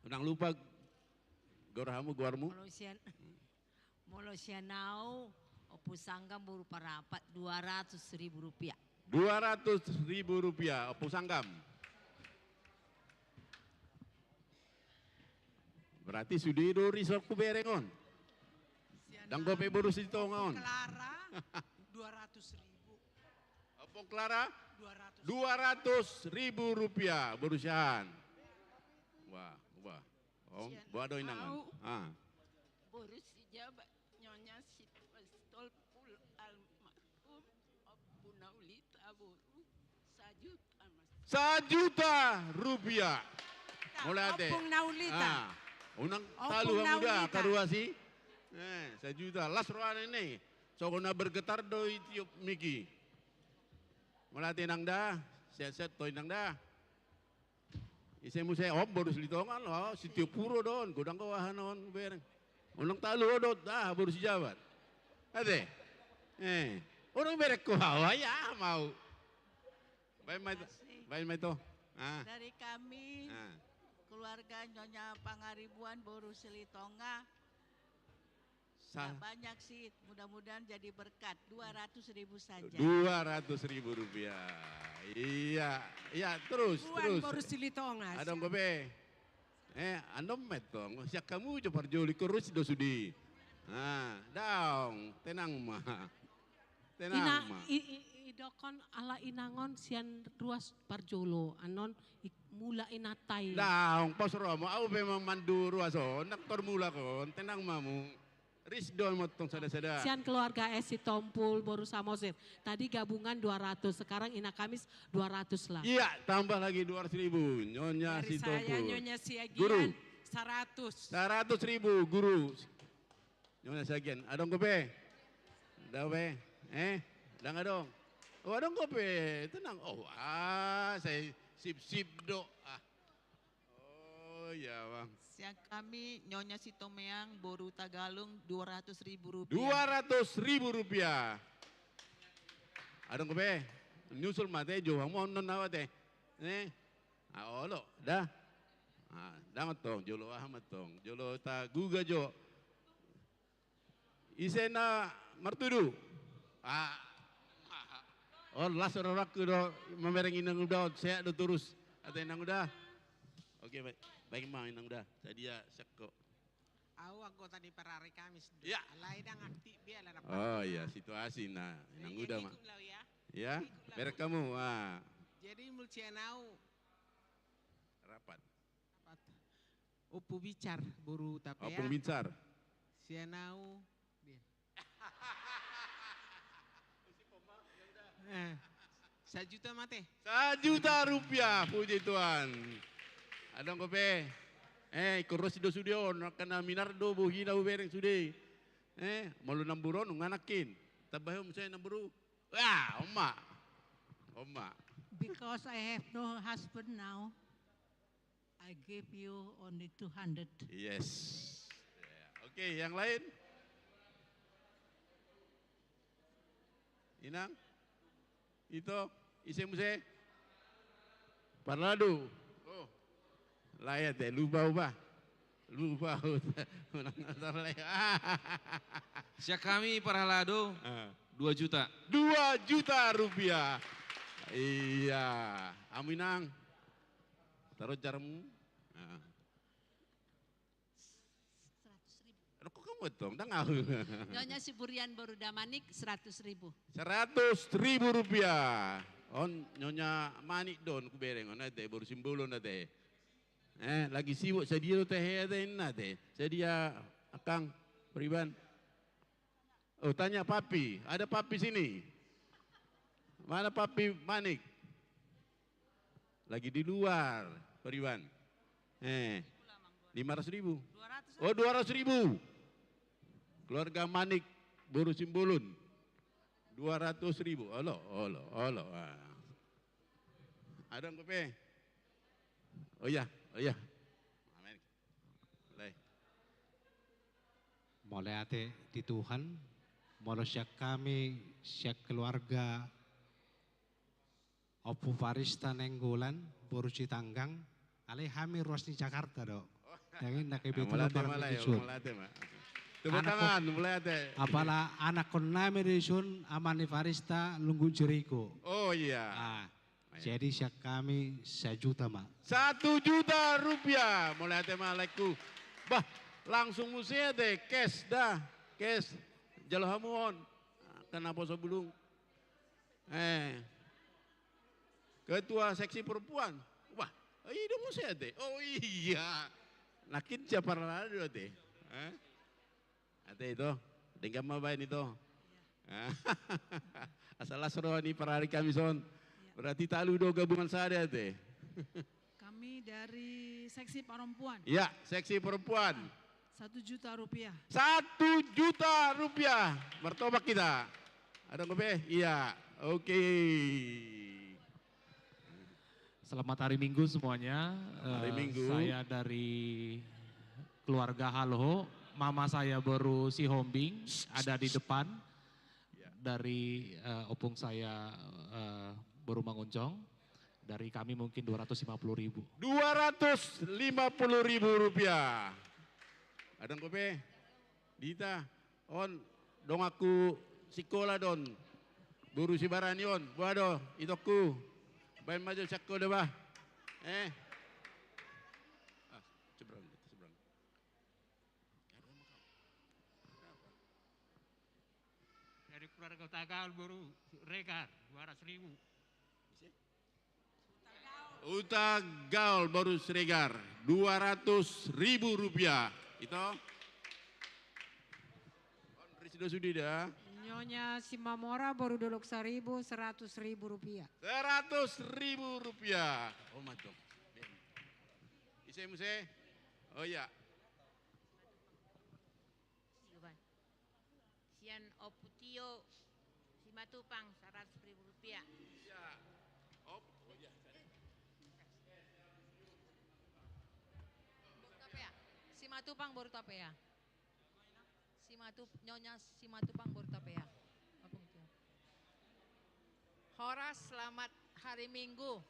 Unang lupa, goar hamu, goarmu. Kalau sian, Molo sian ahu, Ompu Sanggam Boru Parapat, dua ratus ribu rupiah. Dua ratus ribu rupiah, Ompu Sanggam. Berarti sude do ri son hubereng on. Sian Ndang gope boru Silitonga on. Clara, dua ratus ribu. Ompung Clara, dua ratus ribu rupiah, boru sian. Wah, wah. Om, sian boha do inangan? Au. Ah. Boru Sijabat, Nyonya Sitompul almarhum, Ompu Naulita boru, sajuta, Mas. Sajuta rupiah. Mauliate. Ompung Naulita. Ah. Unang talu hamu da, Karuasi. Eh, sajuta. Las rohana i. Songon na bergetar do i tiop mik i. Mauliate inang da. Sehat-sehat to inang da. Ise muse, om boru Silitonga on, oh, Sitiopuro do on, godang do aha na on bereng. Unang talu ho do, ah, boru Sijabat. Ate. Eh, unang bereng ho hawa, ya, mau. Baen ma i to. Terima kasih. Baen ma i to. Ah. Dari kami, ah, keluarga Nyonya Pangaribuan, boru Silitonga. Sa- Nggak banyak sih, mudah-mudahan jadi berkat. Dua ratus ribu saja. Dua ratus ribu rupiah. Iya, iya, terus, ribuan terus. Boru Silitonga. Adong gope. Eh, andong ma tong. Sian hamu jo parjolo, ingkon ris do sude. Nah, daong, tenang ma. Tenang ma. Ina, i, i, idokkon ala inang on sian ruas parjolo. Annon i, mulak inanta i. Daong, pos romo, au pe ma mandu ruas on, ndang tor mulak on, tenang ma hamu. Ris do mantong sada-sada. Sian keluarga S Sitompul, boru Samosir. Tadi gabungan dua ratus, sekarang Ina Kamis dua ratus lah. Iya, tambah lagi dua ratus ribu. Nyonya Sitompul. Dari saya, Nyonya Siagian, guru. Seratus. Seratus ribu, guru. Nyonya Siagian. Adong gope? Adong gope? Eh? Ndang adong. Oh, adong gope? Tenang. Oh, ah, saya sip-sip do. Ah. Oh, iya, Bang. Sian kami, Nyonya Sitomeang, boru Tagalung, dua ratus ribu rupiah. Dua ratus ribu rupiah. Adong gope? Nyusul ma ate, jo hamu annon au ate. Eh? Ah, olo, da. Ah, da mantong, jolo aha mantong. Jolo taguga jo. Ise na martudu? Ah. Oh, las rohangku do mamereng inang uda, sehat do torus. Ate inang uda. Oke, baik. Baen ma inang uda. Sadia sekko. Au anggota di Parari Kamis do. Iya. Alai ndang aktif be ala na. Oh, iya, situasi na inang uda ma. Ikut lau ya. Ya, ikut lau. Merek kamu. Ah. Jadi molo sian au. Rapat. Rapat. Ompu Bincar, boru Tapea. Ompu Bincar. Sian au. Dia. Eh, sajuta ma ate. Sajuta rupiah, puji Tuhan. Adong gope? Eh, ingkon ros do sude on, angka na minar do bohina hubereng sude. Eh, molo namboru on, nunga nangkin. Tambai ho muse namboru. Wah, on ma. On ma. Because I have no husband now. I give you only two hundred. Yes. Ya, oke, yang lain? Inang? Ito? Ise muse? Parlado. Oh. Lae ate, lupa upa. Lupa upa. Menang lae. Sian kami Parlado, ah, dua juta. Dua juta rupiah. Iya. Hamu inang. Taruh jarmu. Nah. Seratus ribu. Aduh, kok kamu hitung? Ndang au. Nyonya Siburian boru Damanik, seratus ribu. Seratus ribu rupiah. On Nyonya Manik do on hubereng on ate, boru Simbolon ate. Eh, lagi sibuk, sadia do tehe ate inna ate. Sadia, Akang, Pariban. Oh, tanya Papi. Ada Papi sini? Mana Papi Manik? Lagi di luar, Pariban. Eh, lima ratus ribu. Oh, dua ratus ribu. Keluarga Manik, boru Simbolon. Dua ratus ribu. Olo, olo, olo. Ah. Adong gope? Oh iya, oh iya. Amin. Lai. Mauliate di Tuhan, molo sian hami, sian keluarga Ompu Parista Nainggolan, boru Sitanggang, alai hami ruas ni Jakarta do. Oh. Jadi, na kebetulan. Mauliate ma, barang lai, di son. Mauliate ma. Tepuk tangan, mauliate. Apala anakkon nami di son, ama ni Parista, Lunggun Jeriko. Oh iya. Ah. Jadi sian hami sajuta ma. Satu juta rupiah. Mauliate ma laengku. Bah, langsung muse ate, cash da. Kes, jalo hamu on. Angka naposo bulung. Eh. Ketua seksi perempuan. Wah, i do muse ate. Oh iya. Nangkin siapa rana do ate. Eh? Ate ito. Denggan ma baen ito. Asal las roha ni parari kami son. Berarti talu do gabungan sada ate. Kami dari seksi perempuan. Ya, seksi perempuan. Satu juta rupiah. Satu juta rupiah. Martobak kita. Adong dope? Iya. Oke. Selamat hari Minggu semuanya. Hari Minggu. Eh, saya dari keluarga Haloho. Mama saya boru Sihombing ada di depan. Ya. Dari, eh, opung saya, eh, boru Manguncong. Dari kami mungkin dua ratus lima puluh ribu. Dua ratus lima puluh ribu rupiah. Adong dope? Dita, on, donganku sikola do on. Boru Sibarani on, boha do, itongku. Baen ma jo sian ho do bah. Eh. Ah, seberang, seberang. Dari keluarga Hutagaol boru Regar, dua ratus ribu. Hutagaol boru Siregar, dua ratus ribu rupiah. Ito. On risi do sude da. Nyonya Simamora boru Dolok Saribu, seratus ribu rupiah. Seratus ribu rupiah. Oh, mantap. Ise muse? Oh iya. Sian Ompu Tio Simatupang, seratus ribu rupiah. Iya. Op, oh iya. Boru Tapea. Simatupang boru Tapea. Simatup, Nyonya Simatupang boru Tapea. Opung Tio. Horas, selamat hari Minggu.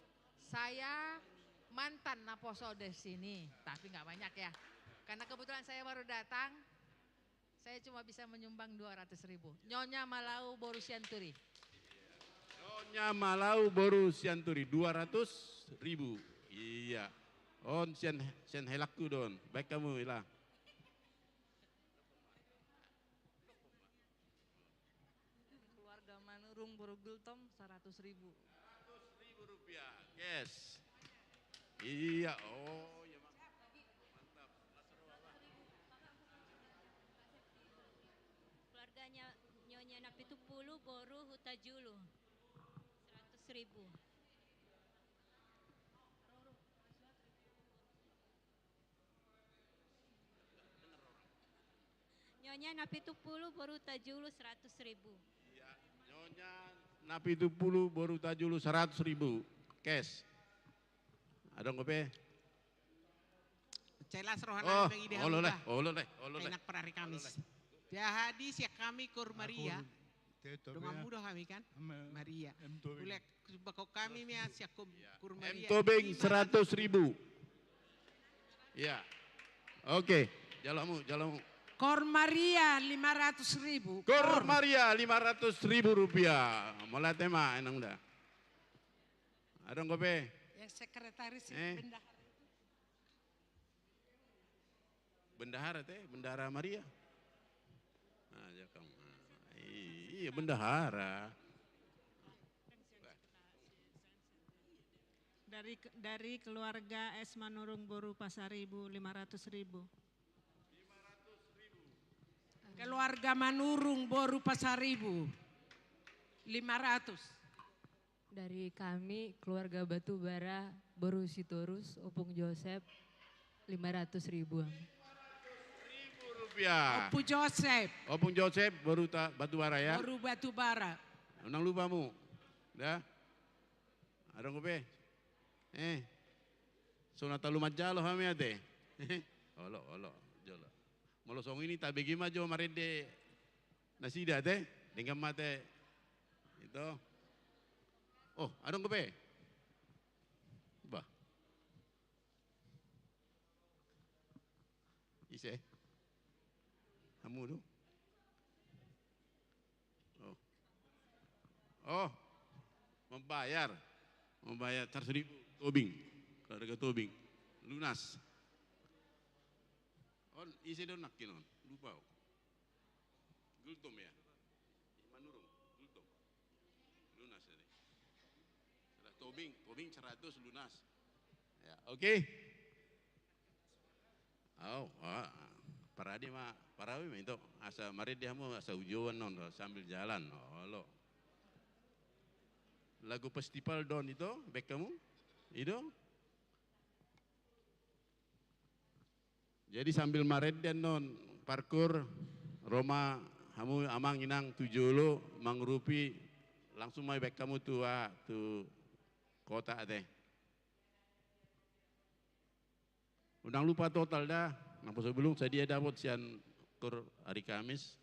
Saya mantan naposo di sini, tapi nggak banyak ya. Karena kebetulan saya baru datang, saya cuma bisa menyumbang dua ratus ribu. Nyonya Malau boru Sianturi. Nyonya Malau boru Sianturi, dua ratus ribu. Iya. On sian, sian helakku do on. Baik kamu, Ila. Keluarga Manurung boru Gultom, seratus ribu. Seratus ribu rupiah, yes. Iya, oh iya, Mak. Mantap. Keluarganya Nyonya Napitupulu boru Hutajulu, seratus ribu. Nyonya Napitupulu boru Hutajulu, seratus ribu. Iya, Nyonya Napitupulu boru Hutajulu, seratus ribu. Cash. Adong dope? Jelas rohana. Oh, mengidahami olo leh, olo leh, olo leh. Enak perari Kamis. Jadi siap kami Kur Maria. Donganmu do hami kan? Maria. Ulek bakok kami mia siap Kur Maria. M Tobing seratus ribu. Iya. Oke, jalomu, jalomu. Kur Maria lima ratus ribu. Kur Maria lima ratus ribu rupiah. Mauliate ma, Inang da. Adong dope? Yang sekretaris, eh? Bendahara. Bendahara te, Bendahara Maria. Nah, ya kamu. Nah, iya, bendahara. Dari, dari keluarga S Manurung boru Pasaribu, lima ratus ribu. Keluarga Manurung boru Pasaribu, lima ratus. Dari kami, keluarga Batubara, boru Sitorus, Opung Josep, lima ratus ribu. Lima ratus ribu rupiah. Opung Josep. Opung Josep, boru ta-, Batubara ya. Boru Batubara. Unang lupa mu. Ya. Adong dope? Eh. So na talu manjalo hami ate. Olo, olo, jolo. Molo songon i tabege ma jo marende nasida ate. Denggan ma ate. Ito. Oh, adong dope? Bah. Ise? Hamu do? Oh. Oh. Membayar. Membayar seratus ribu. Tobing. Keluarga Tobing. Lunas. On, ise do nangkin on? Lupa. Gultom ya. Manurung, gultom. Lunas tadi. Tobing, tobing seratus lunas. Ya, oke. Au, parade ma, parade ma ito. Asa marende hamu, asa uju on non sambil jalan. Olo. Lagu festival do on ito, baen hamu? I do. Jadi sambil marende annon parkur, ro ma hamu amang inang tu jolo mangurupi, langsung ma ibaen hamu tu, ah, tu kotak ate. Unang lupa total da, naposo bulung sadia dapot sian kur ari Kamis.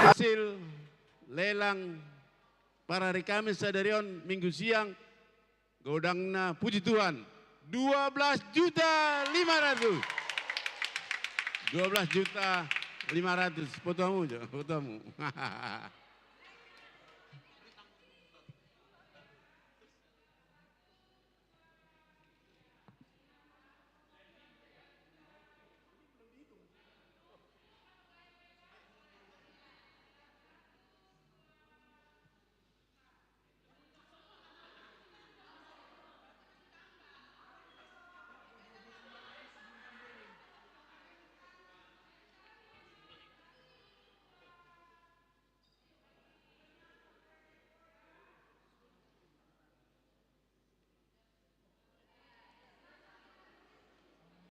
Hasil lelang per hari Kamis sadari on, Minggu siang, godangna, puji Tuhan, dua belas juta lima ratus. Dua belas juta lima ratus. Foto hamu jo, foto hamu.